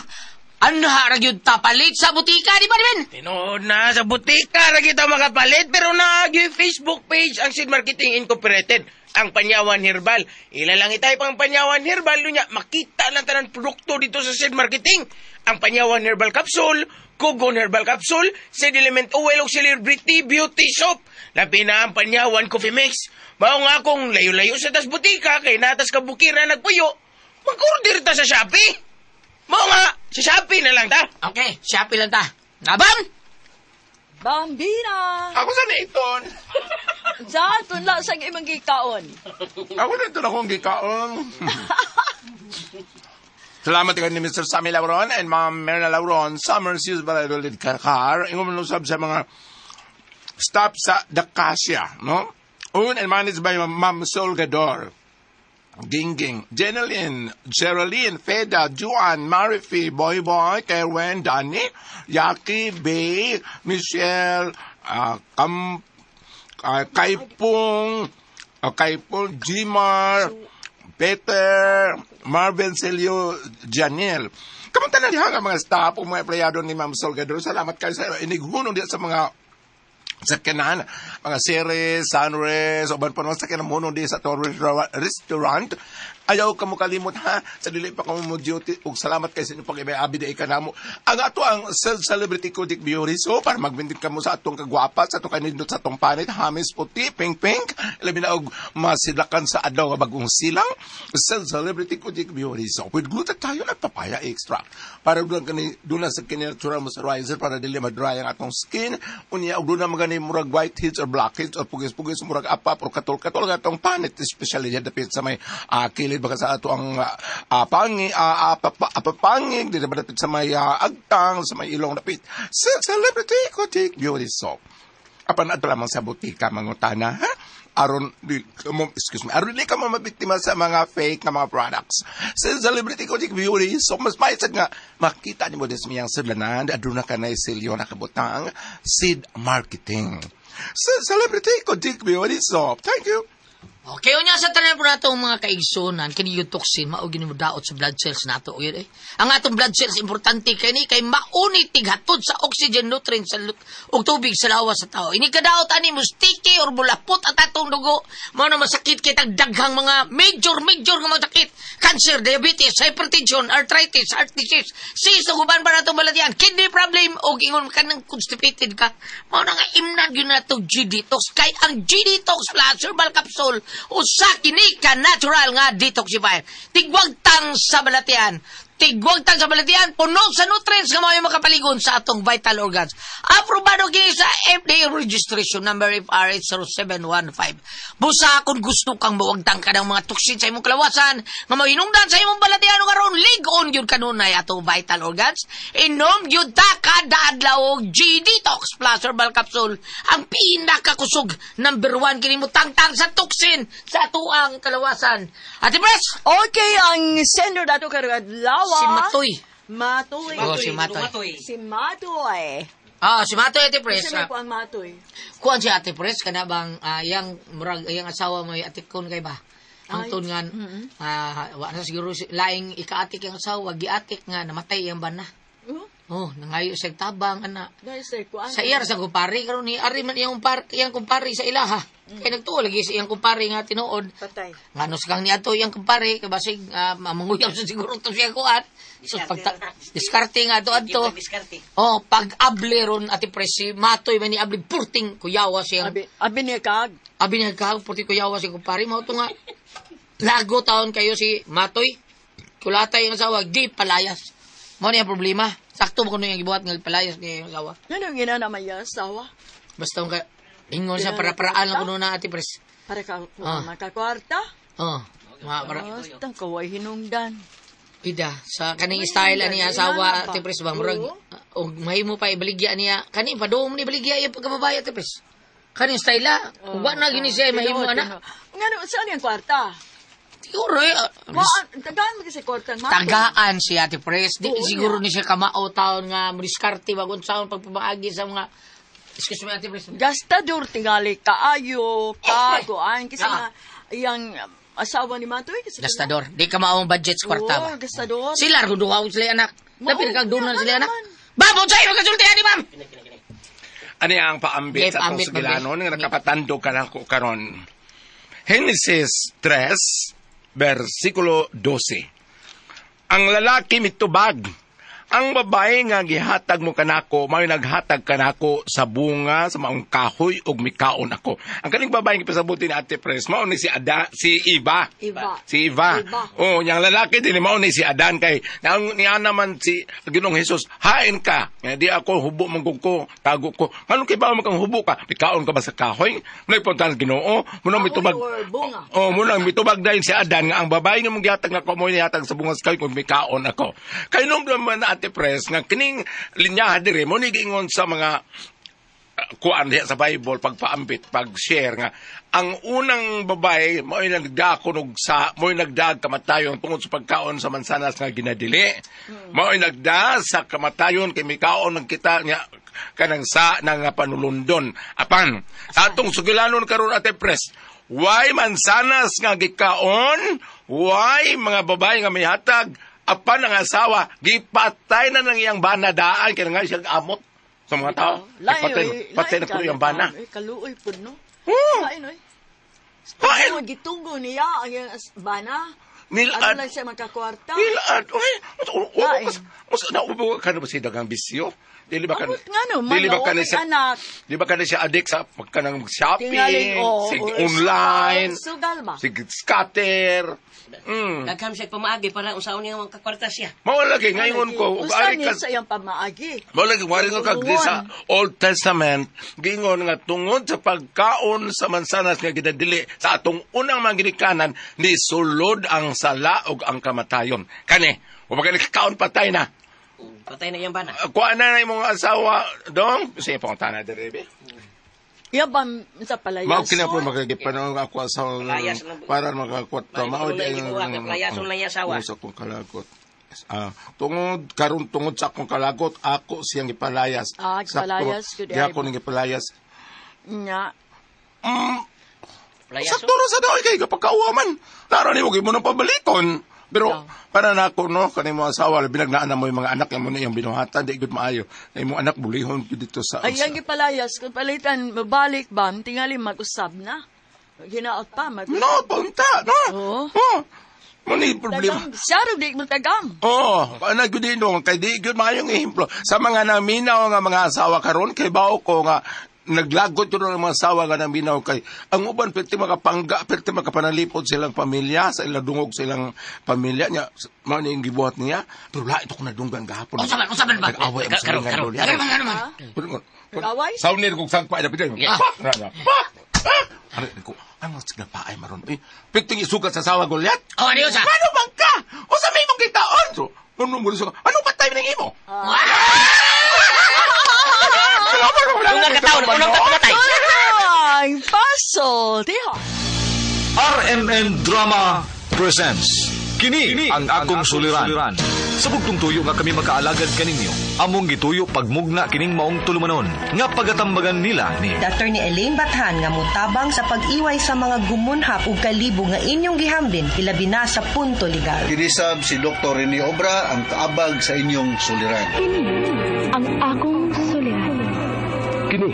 anha ra gyud ta palit sa butika, di ba din? Tinuod na, sa butika ra gyud ta makapalit, pero naa gyud Facebook page ang Seed Marketing Incorporated, ang Panyawan Herbal. Ila lang itay pang Panyawan Herbal, lunya makita lang tanan produkto dito sa Seed Marketing. Ang Panyawan Herbal Capsule, Kogon Herbal Capsule, Seed Element Oil ug Celebrity Beauty Soap. Labi na ang Panyawan Coffee Mix. Mao nga kung layo-layo sa tas butika kay natas ka bukira nagpuyo, mag-order ta sa Shopee. Mao nga, sa Shopee na lang ta. Okay, Shopee lang ta. Nabam! Bambina! Ako sa Nathan. Saan tunla sa imong gikaon? Ako nito na akong gikaon. Salamat kay ni Mr. Sammy Lauron and Ma'am Myrna Lauron. Summer Seas Valladolid Car. Ingon mo sab sa mga staff sa Dacasia, no? Owned and managed by Ma'am Sol Gador. Gingging, Jeneline, Geraldine, Feda, Juan, Marifi, Boy Boy, Kerwin, Danny, Yaki, Bay, Michelle, Kaipong, Kaipong, Gmar, Peter, Marvin Celio, Janiel. Kamunta na diha nga mga staff o mga empleyado ni Ma'am Sol Gador. Salamat kayo sa inighunong diha sa mga sakyanan, mga series, sunrise, uban pa naman sakyanan mo di sa Torres Restaurant. Ayaw ka mo kalimot ha, sa dili pa ka mo duty. Ug salamat kay sa inyong pag-ibayabi di ka namo. Ang ato ang celebrity Kodik Beauty so para magbindit ka mo sa atong kagwapa, sa atong kanindot, sa atong panit, hamis puti, pink pink, labi na og masilakan sa adlaw nga bagong silang. Celebrity Kodik Beauty so with glutathione at papaya extract. Para doon kani doon na sa kini natural moisturizer para dili madry ang atong skin. Unya og doon na magani murag whiteheads or blackheads or pugis-pugis murag apap or katol-katol ang atong panit, especially diyan dapit sa may kilid baka sa ato ang pangi apapangig dito ba dapit sa may agtang sa may ilong dapit. Celebrity Kodik Beauty Soap. Apan ato lamang sa butika mangutana ha. Aron di ka mo, excuse me, aron di ka mo mabiktima sa mga fake na mga products. Sa Celebrity Kojik Beauty, so mas maisad nga makita nimo des miyang sudlanan, aduna ka na silyo nakabutang Seed Marketing. Sa Celebrity Kojik Beauty Soap. Thank you. Okay, unya sa tanan po nato mga kaigsunan, kini yung toxin, mao gini mo daot sa blood cells nato. Yun, eh. Ang atong blood cells, importante kay ni, kay mauni tighatod sa oxygen nutrients sa ug tubig sa lawas sa tao. Ini kadaot ani mo sticky or bulapot at atong dugo. Mao na masakit kay tag daghang mga major nga mga sakit. Cancer, diabetes, hypertension, arthritis, heart disease, cyst ug uban pa natong balatian, kidney problem ug ingon kanang constipated ka. Mao na nga imnan gyud nato G-Detox kay ang G-Detox Plus herbal capsule usa kini ka natural nga detoxifier. Tigwagtang sa balatian. Tigwagtang sa balatian, puno sa nutrients nga mao'y makapaligon sa atong vital organs. Aprobado kini sa FDA registration number FR 80715. Busa kung gusto kang mawagtang ka ng mga toxin sa imong kalawasan, nga mahinungdan sa imong balatian ug aron lig-on gyud kanunay atong vital organs, inom gyud ta kada adlaw og G-Detox Plus Herbal Capsule, ang pinakakusog number 1 kini mo tangtang sa toxin sa atuang kalawasan. Ate Pres! Okay, ang sender dato karong adlaw. Si Matoy. Matoy. Oh, si Matoy. Si Matoy. Ah, si Matoy, Ate Pres. Kasi may kuan Matoy. Kuan si Ate Pres, kana bang yang murag yang asawa mo ate kon kay ba? Ang tun nga wa na siguro laing ikaatik yang asawa, giatik nga namatay iyang bana. Oh, nangayo siya tabang ana. Sa iya ra sa kumpare karon ni ari man iyang iyang kumpare sa ilaha. Kay nagtuo lagi sa iyang kumpare nga tinuod. Patay. Ngano sa kang niadto iyang kumpare kay basig manguyab sa siguro to siya kuan. So pag diskarte nga adto. Oh, pag able ron Ate Pres si Matoy man ni able purting kuyawa siyang. Abi niya kag. Abi niya kag purting kuyawa siyang kumpare mao to nga. Lago taon kayo si Matoy. Kulatay ang asawa, di palayas. Mao niya problema. Sakto ba kuno yung gibuhat nga palayas niya yung asawa? Ano yung ina na may asawa? Basta ka ingon sa para-paraan lang kuno na Ate Pres. Para ka makakwarta? Oo. Para. Basta kaway hinungdan. Ida, sa kaning style ani asawa Ate Pres ba murag og mahimo pa ibaligya niya. Kani padung ni baligya iya pagkababae Ate Pres. Kaning style la, wa na gini siya mahimo ana. Ngano saan yung kwarta? Siguro eh. Tagaan mo kasi kwarta. Tagaan si Ate Pres. Di siguro ni siya kamao taon nga madiskarte bagon saon pagpamaagi sa mga. Excuse me, Ate Pres. Gastador tingali kaayo kagoan kasi nga iyang asawa ni Matoy. Gastador. Di kamao ang budget sa kwarta ba? Oo, gastador. Sila duha sila anak. Lapir kag dunan sila anak. Ma'am, unsay magasultihan ni ma'am? Ani ang paambit sa atong sugilanon nga nakapatandog ka lang ko karon. Genesis 3 versikulo 12. Ang lalaki mitubag, ang babae nga gihatag mo kanako, mao'y naghatag kanako sa bunga sa maong kahoy ug mikaon ako. Ang kaning babae nga gipasabuti ni Ate Pres, mao ni si Ada, si Eva. Si Eva. Oh, yang lalaki din mao ni si Adan kay niya naman si Ginoong Hesus, hain ka. Nga di ako hubo man ko, tago ko. Nganong kay ba man kang hubo ka? Mikaon ka ba sa kahoy? Nagpunta ang Ginoo, muna mitubag. Oh, muna mitubag dayon si Adan nga ang babae nga mong gihatag nako mo gihatag sa bunga sa kahoy kung mikaon ako. Kay nung naman Ate Pres nga kining linyaha dire mo ni giingon sa mga kuan diha sa Bible pagpaambit, pag-share nga ang unang babae mao'y nagdakon og sa mao'y nagdag kamatayon tungod sa pagkaon sa mansanas nga ginadili. Mao'y nagda sa kamatayon kay mikaon ng kita nga kanang sa nga panulundon. Apan atong sugilanon karon Ate Pres, why mansanas nga gikaon, why mga babae nga mihatag apan ang asawa gipatay na ng iyang bana daan kay nga siya amot sa mga tao. Patay na po iyang bana. Kaluoy pud no. Lain oy. Lain gitugo niya ang iyang bana. Ano lang siya magkakwarta. Nilad oy. Mas naubo ka na ba siya dagang bisyo? Dili ba ka dili ba ka na siya di ba ka na siya adik sa pagkanang shopping, sig online, sig scatter. Daghan siya pamaagi para unsaon niya magkakwarta siya. Mao lagi ngayon ko ug ari ka sa iyang pamaagi. Mao lagi wari ko kag sa Old Testament giingon nga tungod sa pagkaon sa mansanas nga ginadili sa atong unang mga ginikanan ni sulod ang sala ug ang kamatayon. Kani, wa ba kaon patay na. Patay na iyang bana. Kuha na na imong asawa, dong. Sige, punta na dere, be. Iya ba sa palayason? Mao kina po makagipanaw ako asawa para makakwat ta mao di palayason na asawa. Sa akong kalagot. Tungod karon tungod sa akong kalagot ako siyang gipalayas. Ah, gipalayas gud ay. Ako ning gipalayas. Nya. Sakto ra sa daw kay kapagkauwa man. Laro ni mo nang pabalikon. Pero para na ako no kani mo asawa labi nagnaan na mo yung mga anak mo na iyang binuhatan di gud maayo. Ay mo anak bulihon gyud dito sa. Ay ang gipalayas kung palitan mabalik ba tingali mag-usab na. Ginaot pa mag. No, punta no. Oo. Oh. Mo ni problema. Siya di mo tagam. Oo, ana gyud no kay di gyud maayong ehemplo sa mga naminaw nga mga asawa karon kay bao ko nga naglagot yun ang mga asawa nga naminaw kay ang uban perti makapangga perti makapanalipod silang pamilya sa ilang dungog silang pamilya niya mao ni gibuhat niya pero lain ko nadunggan gahapon. Usaban ba? Nag-away ang Karon silingan karon. karon. Nag-away? Sa unir kong sangpa na pito. Ano ko? Ano sige pa ay maron. Piting isugat sa asawa Goliath. Oh, ano sa? Ano bang ka? Usa may imong kitaon. So, ano mo ano patay ning imo? Unang kataon, unang patay. Ay, paso, tiho. RMN Drama presents Kini ang akong suliran. Sa bugtong tuyo nga kami makaalagad kaninyo, among gituyo pagmugna kining maong tulumanon nga pagatambagan nila ni Dr. ni Elaine Bathan nga mutabang sa pag-iway sa mga gumunhap ug kalibo nga inyong gihambin ilabi na sa punto legal. Kinisab si Dr. Rene Obra ang kaabag sa inyong suliran. Kini ang akong suliran. Kini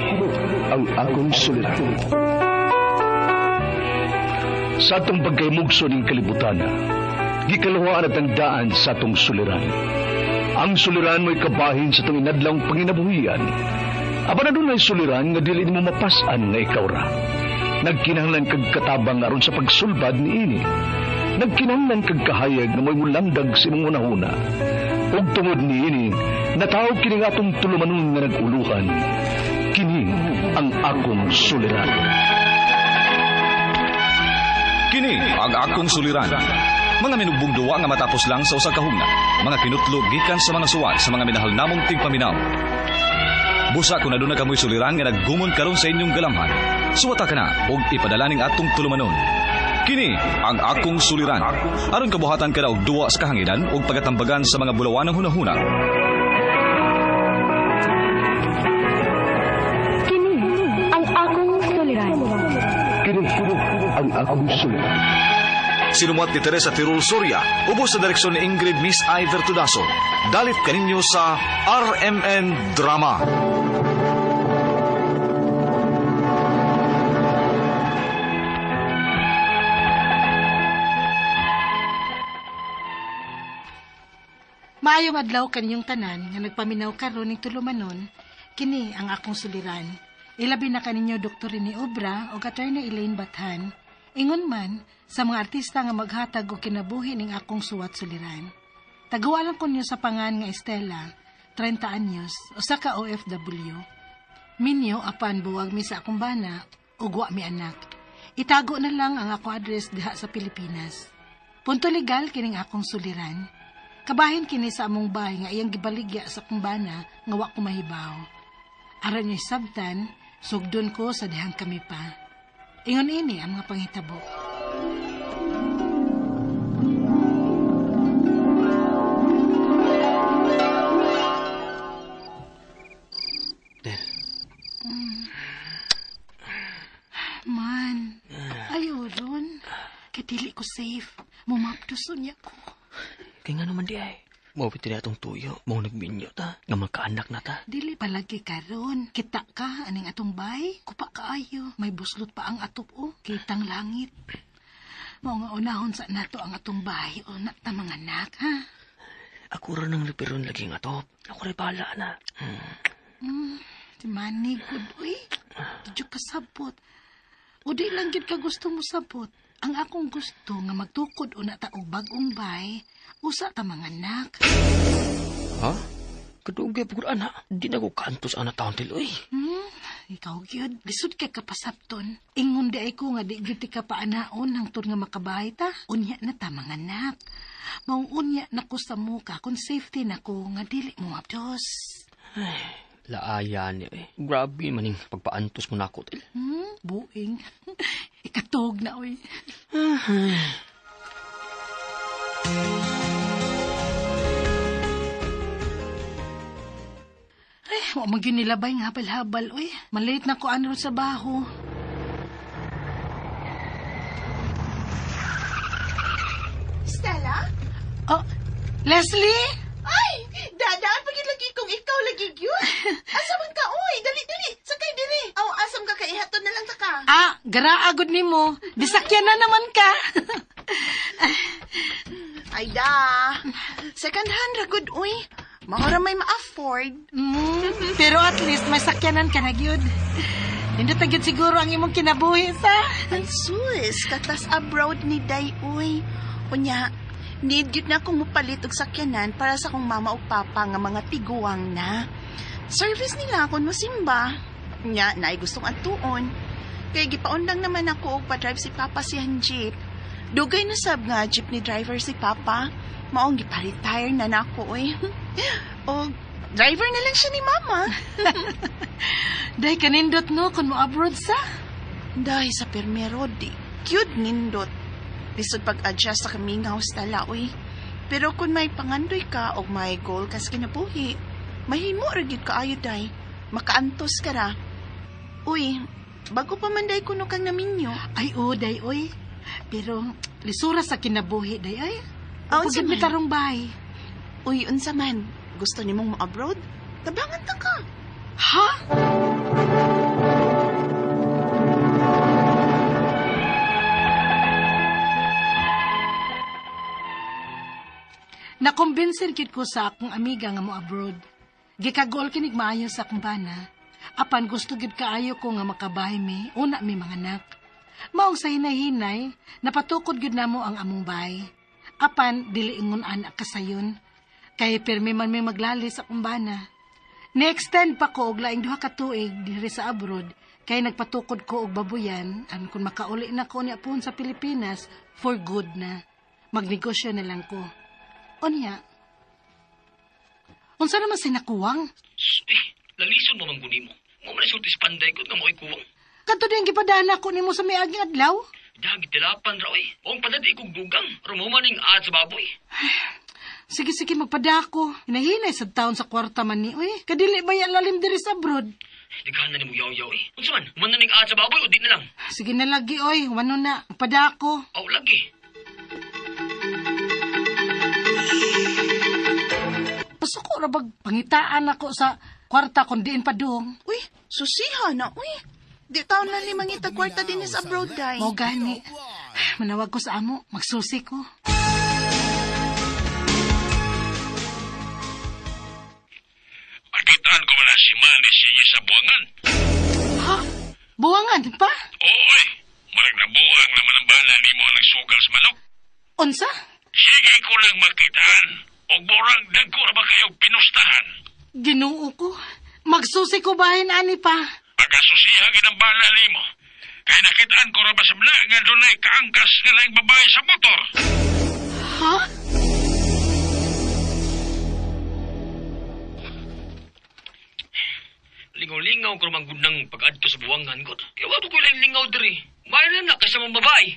ang akong suliran. Sa atong pagkaymugso ning kalibutan, gikaluhaan at ang daan sa atong suliran. Ang suliran mo'y kabahin sa itong inadlang panginabuhian. Apan adunay suliran nga dili nimo mapas-an nga ikaw ra. Nagkinahanglan kag katabang aron sa pagsulbad niini. Nagkinahanglan kag kahayag nga mo'y mulamdag sa imong hunahuna. Ug tungod niini, natawag kini nga atong tulumanon nga nag-uluhan. Kini ang akong suliran. Kini ang akong suliran. Mga minugbong duwa nga matapos lang sa usa ka hugna. Mga kinutlo gikan sa mga suwat sa mga minahal namong tigpaminaw. Busa kung aduna kamoy suliran nga naggumon karon sa inyong galamhan. Suwata ka na og ipadala ning atong tulumanon. Kini ang akong suliran. Aron kabuhatan ka na og duwa sa kahanginan ug pagatambagan sa mga bulawanang hunahuna. Kini ang akong suliran. Kini ang akong suliran. Sinumuat ni Teresa Tirul Soria, ubos sa direksyon ni Ingrid Miss I. Vertudaso. Dalit kaninyo sa RMN Drama. Maayong adlaw kaninyong tanan nga nagpaminaw karon ning tulumanon, kini ang akong suliran. Ilabi na kaninyo Dr. Rene Obra o Attorney Elaine Bathan. Ingon man sa mga artista nga maghatag og kinabuhi ning akong suwat suliran. Tagawalan ko niyo sa pangan nga Estela, 30 anyos, usa ka OFW. Minyo apan buwag mi sa akong bana ug wa mi anak. Itago na lang ang akong address diha sa Pilipinas. Punto legal kining akong suliran. Kabahin kini sa among bahay nga iyang gibaligya sa akong bana nga wa ko mahibaw. Aron niyo sabtan, sugdon ko sa dihang kami pa. Ingon ini ang mga panghitabo. Man, ayaw ron. Kay dili ko safe. Mumapduson niya ko. Kaya nga naman di ay. Mawapit na atong tuyo. Mau nagbinyo ta. Nga magkaanak na ta. Dili palagi karon. Kita ka aning atong bay. Kupa kaayo. May buslot pa ang atop o. Kitang langit. Mao nga unahon sa nato ang atong bahay o na ta mga anak ha. Ako rin ang lipiron lagi nga atop. Ako rin bahala na. Di manig gud uy. Di ka sabot. O di lang gyud ka gusto mo sabot. Ang akong gusto nga magtukod una ta og bag-ong bay, usa ta mga anak. Ha? Kadugay pugod ana. Di na ko kantos ana taon tiloy. Ikaw gyud, lisod kay kapasabton. Ingon di ay ko nga di gyud ti ka paanaon hangtod nga makabahay ta. Unya na ta mga anak. Maong unya na ko sa muka kung safety na ko nga dili mo abdos. Ay, Laaya niya eh. Grabe maning pagpaantos mo nako, til. Buing. Ikatog na, oy. Ay, wa man gyud nilabay nga habal-habal, oy. Malate na ko ano sa baho. Stella? Oh, Leslie? Ay, dadaan pagid lagi kung ikaw lagi gyud. Asa man ka oy? Dali dali, sakay diri. Aw, asam ka kay ihatod na lang ta ka. Ah, garaa gud nimo. Disakyan na naman ka. Ay da. Second hand ra gud oy. Mao ra may ma-afford. Pero at least may sakyanan ka na gyud. Nindot na gyud siguro ang imong kinabuhi sa. Ay sus, katas abroad ni Day oy. Unya, need gyud na akong mopalit og sakyanan para sa akong mama ug papa nga mga tiguang na. Service nila kung mosimba. Nya, naay gustong atuon. Kay gipaon lang naman ako og pa-drive si Papa siyang jeep. Dugay na sab nga jeepney driver si Papa. Maong gipa-retire na nako oy. Og driver na lang siya ni Mama. Day kanindot no kung mo abroad sa. Day sa permero di cute nindot. Lisod pag-adjust sa kamingaw Stella oy. Pero kung may pangandoy ka o may goal ka sa kinabuhi, mahimo ra gyud kaayo day. Makaantos ka ra. Uy, bago pa man day kuno kang naminyo. Ay o, day oy. Pero lisura sa kinabuhi day ay. Ah, Pagid unsa mi man? tarong bay. Uy, unsa man? Gusto nimong mo-abroad? Tabangan ta ka. Ha? Nakumbinsin kit ko sa akong amiga nga mo abroad. Gikagool kinig maayo sa akong bana. Apan gusto gid kaayo ko nga makabahay mi, una mi mga anak. Maong sa hinay-hinay, napatukod gid namo ang among bahay. Apan dili ingon anak kasayon. Kay pirmi man mi maglalis sa akong bana. Ni-extend pa ko og laing 2 ka tuig diri sa abroad kay nagpatukod ko og babuyan an kun makauli na ko niya puhon sa Pilipinas for good na. Magnegosyo na lang ko. Unya. Unsa naman sinakuwang? Eh, lalison mo man guni mo. Mo man sultis panday ko nga mo'y kuwang. Kadto din gipadana ko nimo sa miaging adlaw. Dagi tilapan ra oy. Ong padadi kog dugang. Rumuman ning aad sa baboy. Sige sige magpadako. Hinahinay sa taon sa kwarta man ni oy. Kadili ba ya lalim diri sa abroad? Daghan na nimo yaw-yaw eh. Unsa man? Human na ning aad sa baboy o di na lang. Sige na lagi oy, wano na. Magpadako. Aw lagi. Pasuko ra bag pangitaan ako sa kwarta kon diin pa dong. Uy, susiha na uy. Di taon na ni mangita kwarta din sa abroad day. Mao gani. Manawag ko sa amo, magsusi ko. Makitaan ko wala si Manny sige sa buwangan. Ha? Buwangan pa? Ooy, marag nabuang naman ang bala ni mo ang nagsugal sa manok. Unsa? Sige ko lang makitaan. Og murag dagko ra ba kayo pinustahan? Ginoo ko. Magsusi ko bahin ani pa. Pagkasusiha gid ang bala nimo. Kay nakitaan ko ra ba sa bla nga dunay kaangkas nga laing babae sa motor. Ha? Lingaw-lingaw ko man gud nang pag-adto sa buwangan ko. Kaya wa ko lang lingaw diri. Maayo na kaysa mga babae.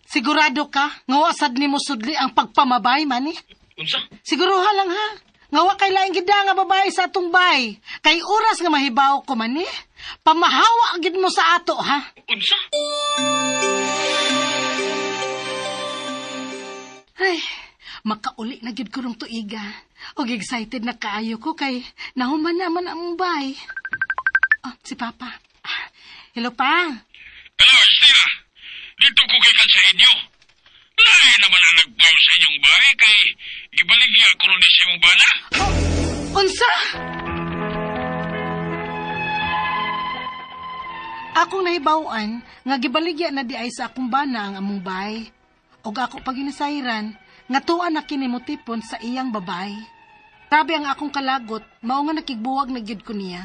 Sigurado ka nga wa sad nimo sudli ang pagpamabay mani? Unsa? Siguruha lang ha. Nga wa kay laing gid nga babae sa atong bay. Kay oras nga mahibaw ko man ni. Pamahawa gid mo sa ato ha. Unsa? Ay, makauli na gid ko rong tuiga. Og excited na kaayo ko kay nahuman naman ang bay. Oh, si Papa. Ah, hello pa. Hello, Stella. Dito ko gikan sa inyo. Lain naman ang nagpayo sa inyong bahay kay gibaligya ko rin sa imong bana. Oh, unsa? Akong nahibaw-an nga gibaligya na di ay sa akong bana ang among bahay. Og ako pag ginisayran, nga tuwa na kini motipon sa iyang babay. Grabe ang akong kalagot, mao nga nakigbuwag na gyud ko niya.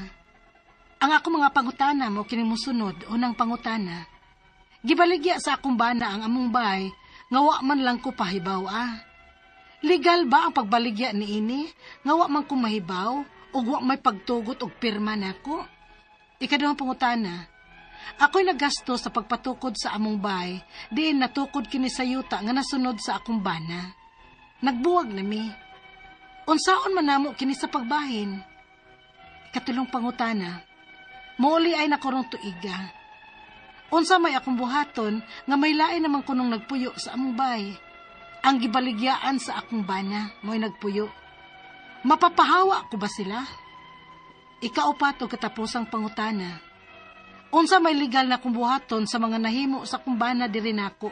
Ang akong mga pangutana mo kini mosunod, unang pangutana. Gibaligya sa akong bana ang among bahay, nga wa man lang ko pahibaw ah. Legal ba ang pagbaligya niini? Nga wa man ko mahibaw? Ug wa may pagtugot og pirma nako? Ikaduhang pangutana, ako'y nagasto sa pagpatukod sa among bahay, diin natukod kini sa yuta nga nasunod sa akong bana. Nagbuwag na mi. Unsaon man namo kini sa pagbahin? Ikatulong pangutana, mouli ay nakorong tuiga. Unsa may akong buhaton nga may lain naman kunong nagpuyo sa among bahay. Ang gibaligyaan sa akong bana mo'y nagpuyo. Mapapahawa ko ba sila? Ikaupat o katapusang pangutana. Unsa may legal na kong buhaton sa mga nahimo sa akong bana diri nako.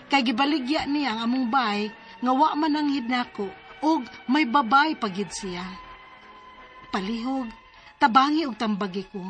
Kay gibaligya niya ang among bahay nga wa man anghid nako ug may babay pagid siya. Palihog, tabangi og tambagi ko.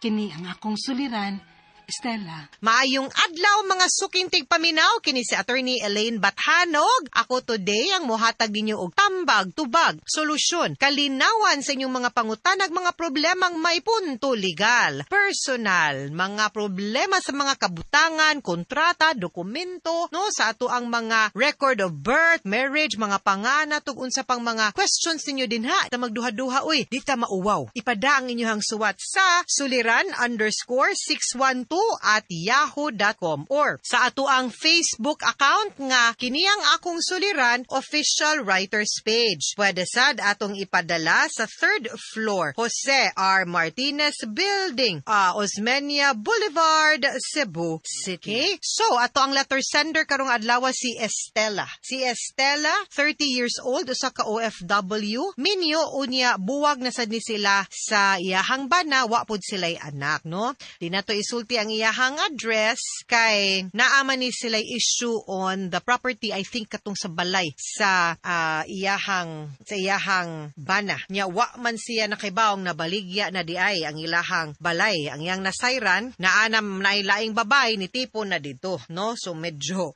Kini ang akong suliran, Stella. Maayong adlaw mga suking tigpaminaw kini si Attorney Elaine Bathanog. Ako today ang mohatag ninyo og tambag, tubag, solusyon, kalinawan sa inyong mga pangutanag, mga problemang may punto legal, personal, mga problema sa mga kabutangan, kontrata, dokumento, no, sa ato ang mga record of birth, marriage, mga panganat ug unsa pang mga questions ninyo dinha. Ta magduha-duha uy, di ta mauwaw. Ipada ang inyong suwat sa suliran_612@yahoo.com or sa ato ang Facebook account nga kini ang akong suliran official writers page. Pwede sad atong ipadala sa third floor, Jose R. Martinez Building, Osmeña Boulevard, Cebu City. So ato ang letter sender karong adlaw si Estela. Si Estela, 30 years old, usa ka OFW, minyo unya buwag na sad ni sila sa iyahang bana, wa pud sila'y anak, no? Di na to isulti ang iyahang address kay naa man ni sila'y issue on the property, I think katong sa balay sa iyahang bana. Nya wa man siya nakibawong nabaligya na di ay ang ilahang balay, ang iyang nasayran naanam na laing babay ni tipo na dito, no? So medyo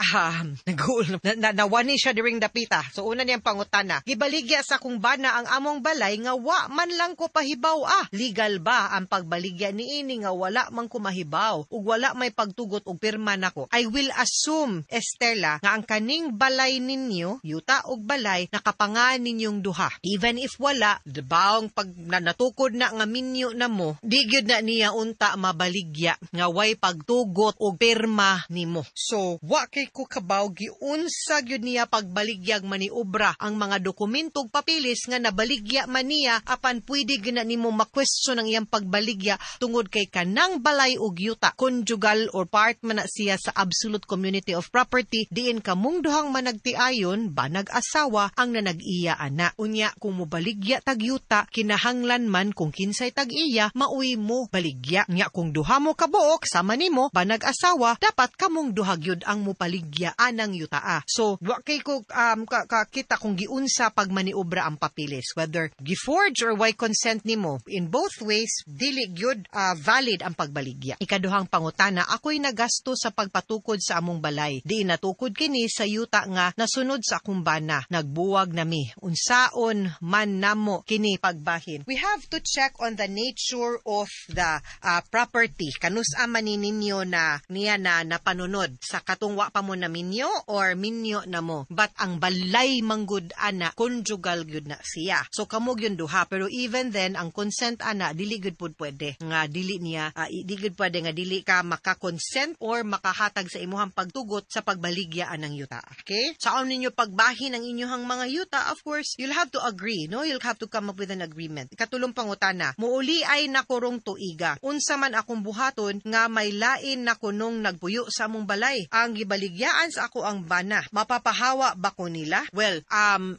nagul na, nawani siya during dapita. So una niyang pangutana, gibaligya sa akong bana ang among balay nga wa man lang ko pahibaw ah. Legal ba ang pagbaligya niini nga wala man ko mahibaw ug wala may pagtugot og pirma nako? I will assume, Estela, nga ang kaning balay ninyo, yuta og balay, nakapangan ninyong duha. Even if wala, baong pag na, natukod na nga minyo na mo, di gyud na niya unta mabaligya nga way pagtugot og pirma nimo. So, wa kay ko kabaw giunsa gyud niya pagbaligyag maniobra ang mga dokumento ug papeles nga nabaligya man niya, apan pwede gyud na nimo ma-question ang iyang pagbaligya tungod kay kanang balay og yuta conjugal or part man na siya sa absolute community of property, diin kamong duhang managtiayon ba nag-asawa ang nanag-iya ana. Unya kung mobaligya tag yuta, kinahanglan man kung kinsay tag-iya maoy mo baligya. Nya kung duha mo kabuok sama nimo ba nag-asawa, dapat kamong duha gyud ang mopaligya anang yutaa. So wa kay ko kakita kung giunsa pagmaniobra ang papeles, whether giforge or why consent nimo, in both ways dili gyud valid ang pagbaligya. Ikaduhang pangutana, ako'y nagasto sa pagpatukod sa among balay. Di natukod kini sa yuta nga nasunod sa akong bana. Nagbuwag nami. Unsaon man namo kini pagbahin? We have to check on the nature of the property. Kanus-a man ni ninyo na niya na napanunod sa katong wa pa mo na minyo or minyo na mo. But ang balay manggod ana, conjugal gyud na siya. So kamo gyud duha, pero even then ang consent ana dili gyud pud pwede nga dili niya di gyud pwede nga dili ka maka-consent or makahatag sa imuhang pagtugot sa pagbaligya anang yuta. Okay? Saon ninyo pagbahin ang inyuhang mga yuta, of course, you'll have to agree, no? You'll have to come up with an agreement. Ikatulong pangutana, muuli ay nakorong tuiga. Unsa man akong buhaton nga may lain na kunong nagpuyo sa among balay? Ang gibaligyaan sa ako ang bana. Mapapahawa ba ko nila? Well,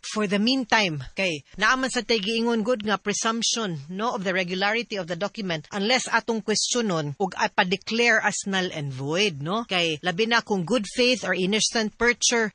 for the meantime, kay naaman sa tay giingon good nga presumption, no, of the regularity of the document unless atong questionon ug pa-declare as null and void, no? Kay labi na kung good faith or innocent purchaser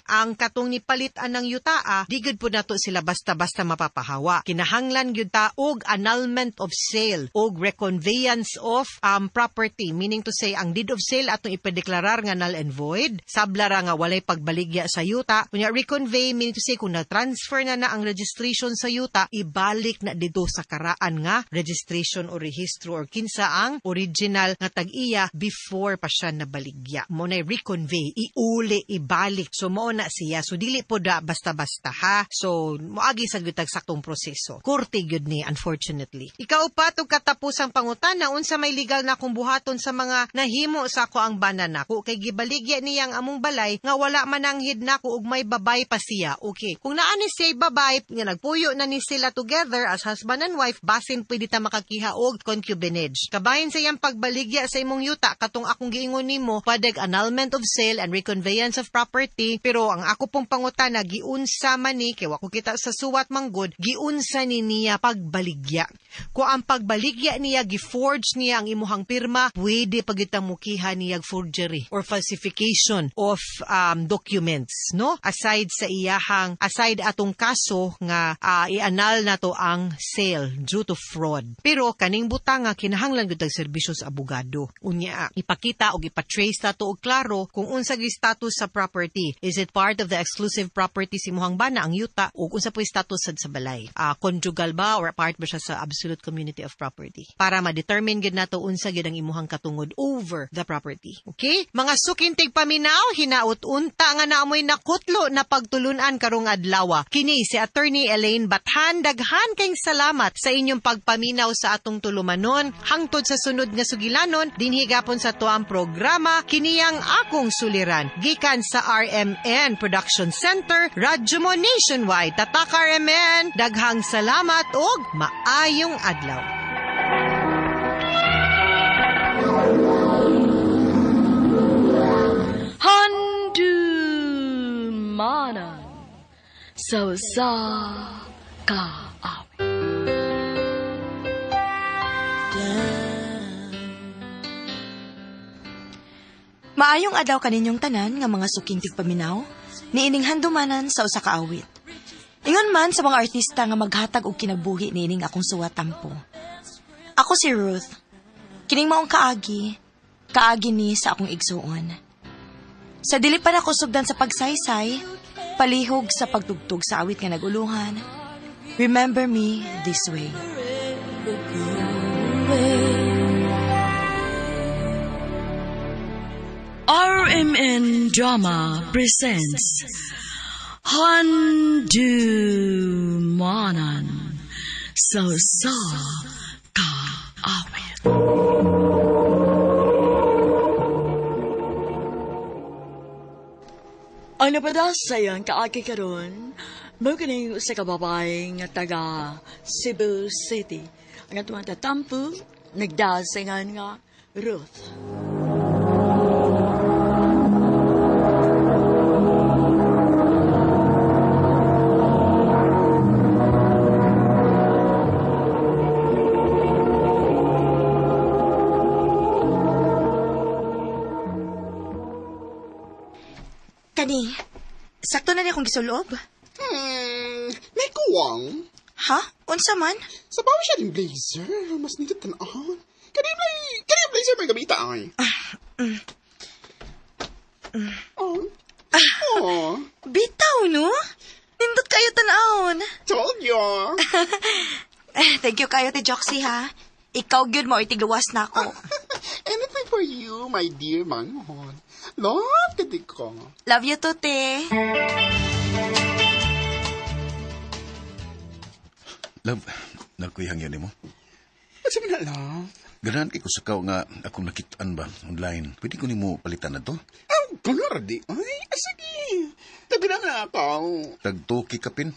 ang katong nipalit anang yutaa, di gyud pud nato sila basta-basta mapapahawa. Kinahanglan gyud ta og annulment of sale og reconveyance of property, meaning to say ang deed of sale atong ipadeklarar nga null and void, sabla ra nga walay pagbaligya sa yuta. Kunya reconvey, meaning to say kung na-transfer na na ang registration sa yuta, ibalik na dito sa karaan nga registration o rehistro or kinsa sila ang original nga tag-iya before pa siya nabaligya. Mo na reconvey, iuli, ibalik. So mao na siya. So dili po da basta-basta ha. So moagi sa gyud saktong proseso. Korte gyud ni, unfortunately. Ikaupat ug katapusang pangutana, unsa may legal na akong buhaton sa mga nahimo sa ako ang bana nako kay gibaligya niya ang among balay nga wala mananghid nako ug may babay pa siya. Okay. Kung naa ni siya babay nga nagpuyo na ni sila together as husband and wife, basin pwede ta makakiha og concubinage. Kabahin sa iyang pagbaligya sa imong yuta katong akong giingon nimo, pwedeg annulment of sale and reconveyance of property, pero ang ako pong pangutana, giunsa man ni kay wa ko kita sa suwat manggod, giunsa ni niya pagbaligya. Kung ang pagbaligya niya giforge niya ang imuhang pirma, pwede pagitang mukiha niya forgery or falsification of documents, no? Aside sa iyahang, aside atong kaso nga i-annul na to ang sale due to fraud. Pero kaning butanga kinahanglan gyud og serbisyo sa abogado. Unya, ipakita og ipatrace na to og klaro kung unsa gyud status sa property. Is it part of the exclusive property si imuhang bana ang yuta ug unsa po status sad sa balay? Conjugal ba or part ba siya sa absolute community of property? Para ma-determine gyud nato unsa gyud ang imuhang katungod over the property. Okay? Mga sukintig paminaw, hinaut unta nga naamoy nakutlo na pagtulunan karong adlaw. Kini si Attorney Elaine Bathan, daghan kayong salamat sa inyong pagpaminaw sa atong tulumanon. Hangtod sa sunod nga sugilanon, dinhi gapon sa tuang programa Kiniyang Akong Suliran, gikan sa RMN Production Center, Radyo Mo Nationwide. Tatak RMN, daghang salamat og maayong adlaw. Handumanan sa usa ka awit. Maayong adlaw kaninyong tanan nga mga suking tigpaminaw, niining handumanan sa usa ka awit. Ingon man sa mga artista nga maghatag og kinabuhi niining akong suwatampo. Ako si Ruth. Kining maong kaagi, kaagi ni sa akong igsuon. Sa dili pa nako sugdan sa pagsaysay, palihog sa pagtugtog sa awit nga naguluhan, remember me this way. RMN Drama presents Handumanan sa usa ka awit. Ang napadasayang kaagi karon, mao kining usa ka babae nga taga Cebu City. Ang atong tatampo nagdasingan nga Ruth. Kani, sakto na niya akong gisulob. May kuwang. Ha? Unsa man? Sa bawi siya din blazer. Mas nindot tanahon. Kani blazer may gamita ay. Oh. Oh. Bitaw, no? Nindot kayo tanahon. Told you. Thank you kayo, Te Joxy, ha? Ikaw gyud mo itigluwas na ako. Anything for you, my dear manghon. Love kadi ko. Love you too, te. Love, nagkuyang yan mo. Ano man na, love? Ganahan kay ko sa kao nga akong nakitaan ba online. Pwede ko nimo palitan na to? Oh, gano'n di. Ay, sige. Tagina na ako. Tagtuki kapin.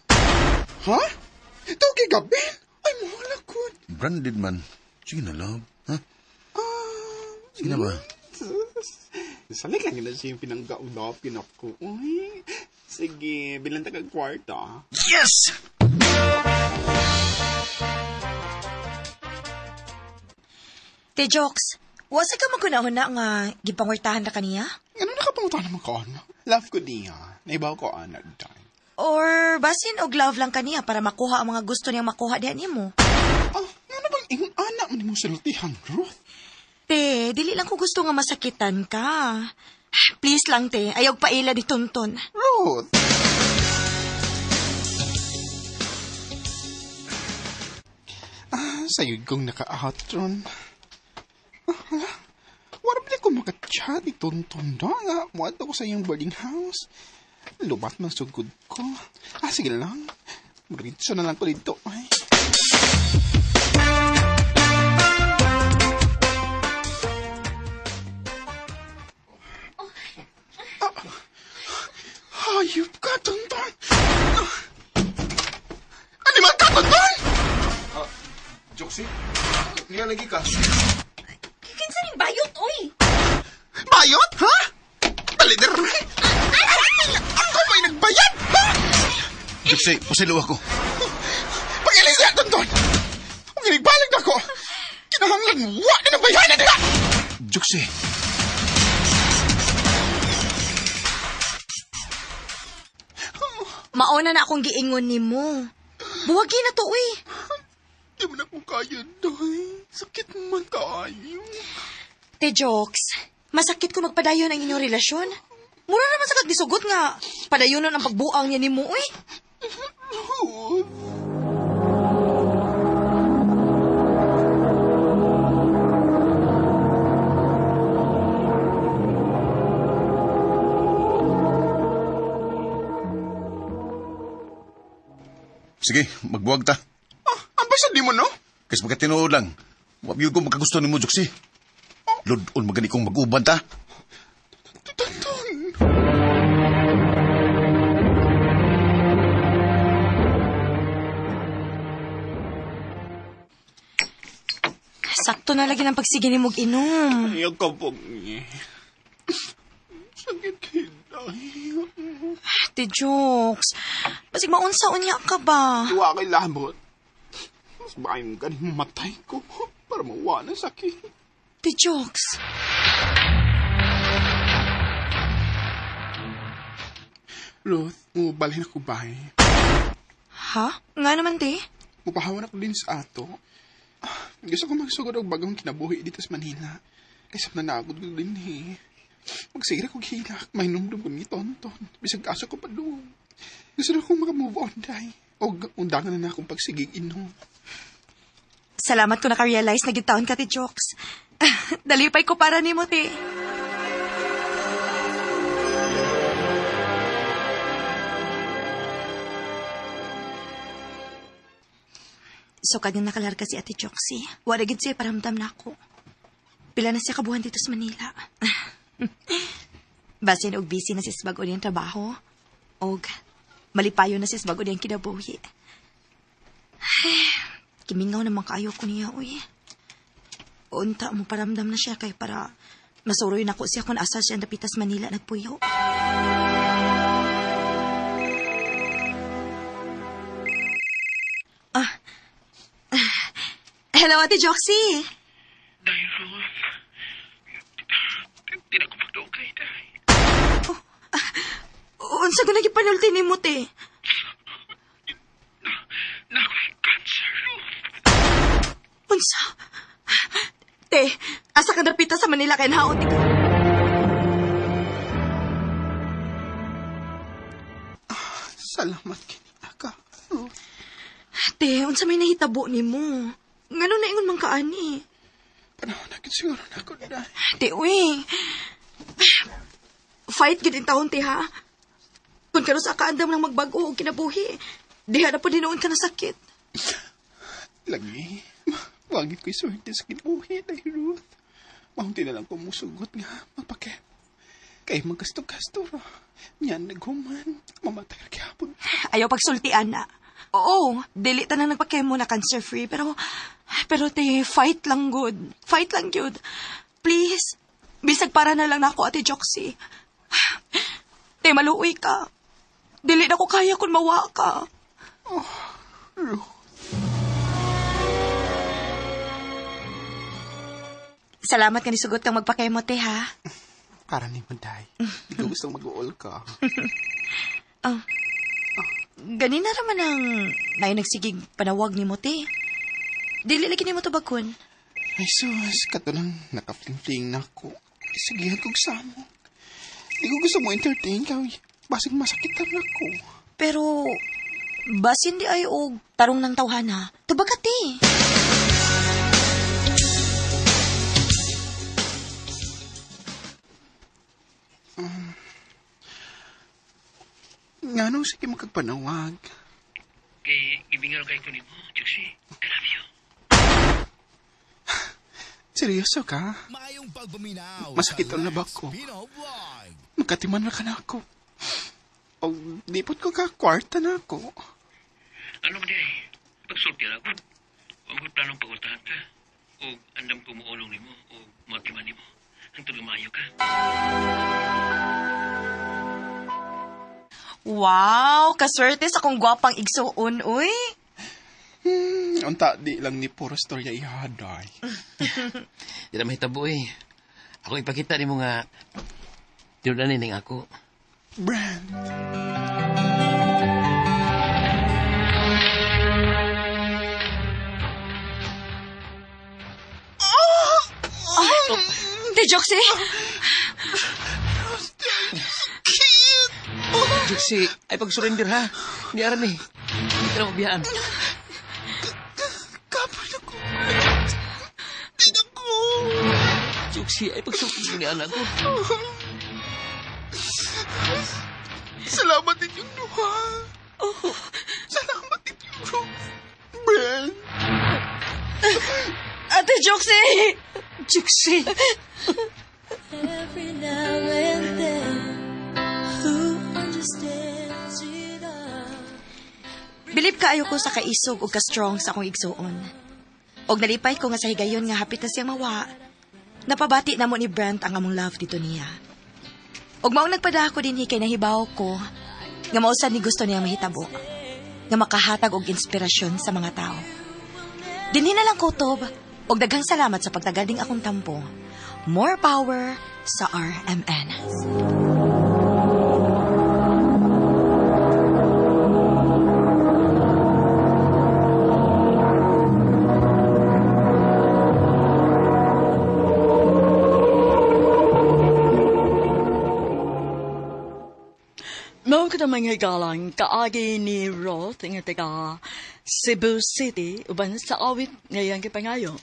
Ha? Tuki kapin? Ay, mahal ako. Branded man. Sige na, love. Ha? Sige na ba? Salik lang na siya yung pinanggaulapin ako. Uy, sige, bilang tagag kwarta. Yes! Te Jokes, wasa ka magkunahuna nga gipangwartahan na kaniya? Ano nakapangutahan naman ko, ano? Love ko niya. Naibaw ko, ano, dahil. Or basin og love lang kaniya para makuha ang mga gusto niyang makuha diyan nimo. Ah, ano bang ingon anak mo ni mong sultihan, Ruth? Te, dili lang ko gusto nga masakitan ka. Please lang, te. Ayaw paila di Tonton. Ruth! Ah, sayod kong naka-out ron. makachat ni Tonton na nga. Muadto ko sa iyong boarding house. Lubat man sugod ko. Ah, sige lang. Maritso na lang ko dito. Ay. Hayop ka, Tonton! Animal ka, Tonton! Joxy, nga lagi ka. Kinsa ning bayot, oy? Bayot, ha? Dali, Ako ba'y nagbayad, ha? Joxy, pasilo ako. Pag-ilis na, Tonton! Kung ginigbalik na ako, kinahanglan wa na ng bayanan nila! Joxy. Mauna na akong giingon nimo. Buwagi na to, uy. Di mo na ko kaya, Day. Sakit man kaayo. Te Jokes, masakit kung magpadayon ang inyong relasyon. Mura naman sa kagdisugot nga. Padayonon ang pagbuang niya nimo, uy. Sige, magbuwag ta. Ang basta di mo, no? Kasi magkatinuod lang. Wag ko makagusto ni mo, Joxy. Ludon magani kong mag-uban ta. Tonton! Sakto na lagi ng pagsige ni mong inom. Ayaw ka po. Sakit kayo, Day. Te Jokes, basig maunsa unya ka ba? Iwa kay labot. Mas baka yung ganing mamatay ko para mawa na sakit. Te Jokes. Ruth, mubalhin ako bahay. Ha? Nga naman, te? Mupahawan ako din sa ato. Gusto ko magsugod og bagong kinabuhi dito sa Manila. Kaysa nanagod ko din eh. Magsigira ko hilak, may numdum ko ni Tonton. Bisag asa ko pa doon. Gusto na akong makamove on, day. O undangan na akong pagsigig inom. Salamat ko naka-realize na gitaon ka, Te Jokes. Dalipay ko para nimo, te. So, kanyang nakalarga si Ate Joxy. Wala gid siya paramdam na ako. Pila na siya kabuhan dito sa Manila. Basin og busy na siya sa bago niyang trabaho. Og malipayo na siya sa bago niyang kinabuhi. Kimingaw naman kaayo ko niya, uy. Unta mo paramdam na siya kay para masuroy na ko siya kung asa siya napitas Manila nagpuyo. Ah. Hello, Ate Joxy. Day, Ruth. Di na ko magdugay, Day. Unsa ko nagipanulti ni mo, te? Nakoy cancer, Ruth. Unsa? Te, asa ka dapita sa Manila kay naon ka? Salamat kini ka, Ruth. Te, unsa may nahitabo nimo? Ngano na ingon man ka ani? Panahon na gid siguro na ako, Day. Te, uy. Fight gid in taon, te, ha? Kung karon sa kaandam lang magbag-o og kinabuhi, diha na po dinuon ka na sakit. Lagi, wagit ko'y swerte sa kinabuhi, Day, Ruth. Mahunti na lang ko musugot nga, magpake. Kay maggasto-gasto ra. Yan, naghuman. Mamatay ra gihapon. Ayaw pagsultian na. Oo, dili ta nang nagpakemo na cancer-free, pero te, fight lang good. Fight lang good. Please, bisag para na lang nako, Ate Joxy. Te, maluoy ka. Dili na ko kaya kung mawa ka. Oh, Ruth. Salamat ka nisugot kang magpakemo, te, ha? Para ni mo, Day. Hindi ko gustong mag-uol ka. Oh. Ganina raman ang naay nagsigig panawag ni mo, te. Dili lagi nimo tubagkon. Ay, sus, kato lang nakafling-fling na ako. Isigihan kong samo. Di ko gusto mo entertain ka. Basig masakitan ako. Pero, basin di ay og tarong ng tawhana. Tubag ka, te. Nganong sige mo kagpanawag? Kay gibingaw kay ko nimo, Juxi. I love you. Seryoso ka? Masakit ang nabak ko. Magkatiman na ka na ako. O, dipot ko ka, kwarta na ako. Ano man di ay? Pagsulti ra ko. Huwag ko'y planong pagultahan ka. O andam ko muulong nimo o matiman nimo. Hangtod maayo ka. Wow, kaswerte sa kong gwapang igsuon, uy. Unta, di lang ni puro storya ihaday. Di na mahitabo eh. Ako ipakita ni mo nga tinudanin ning ako. Brand. Di, Joxy. Joxy, ay pag-surrender ha. Hindi aram eh. Hindi ka na mabiyaan. Kapal ako. Hindi ako. Joxy, ay pagsulti ni anak ko. Salamat inyong duha. Salamat inyong Rose. Brand. Ate Joxy! Joxy! Every now and then, who understands it all? Bilib kaayo ko sa kaisog ug ka-strong sa akong igsuon. Og nalipay ko nga sa higayon nga hapit na siya mawa. Napabati na mo ni Brent ang among love dito niya. Og maong nagpada ako dinhi kay nahibaw ko nga mausad ni gusto niya mahitabo, nga makahatag og inspirasyon sa mga tao. Dinhi na lang kutob og daghang salamat sa pagtagal ding akong tampo. More power sa RMN. Mao ka mga galang kaagi ni Roth nga taga Cebu City uban sa awit ngayang kipangayo.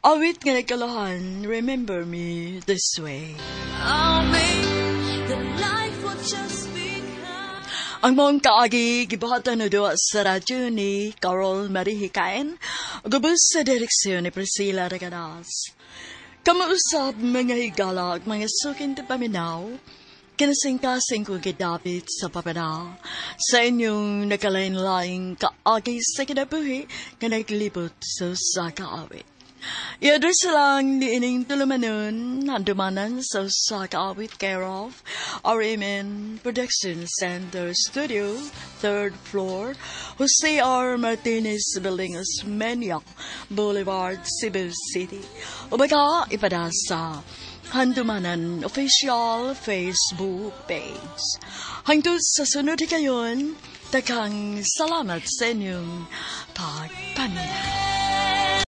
Awit nga nagkalahan, Remember Me This Way. I'll make the life will just be kind. Ang mong kaagi gibuhatan na duwa sa radyo ni Carol Marie Hikain, gubos sa direksyon ni Priscilla Reganas. Kamausap mga higala ug mga sukin ti paminaw, kinasingkasing ko kay David sa papana, sa inyong nakalain-laing kaagi sa kinabuhi nga naglibot sa usa ka awit. I-address lang ni ining tulumanon, handumanan sa usa ka awit care of RMN Production Center Studio, 3rd floor, Jose R. Martinez Building, Osmeña Boulevard, Cebu City. O baka ipada sa Handumanan Official Facebook page. Hangtod sa sunod kayon, daghang salamat sa inyong pagpaminaw.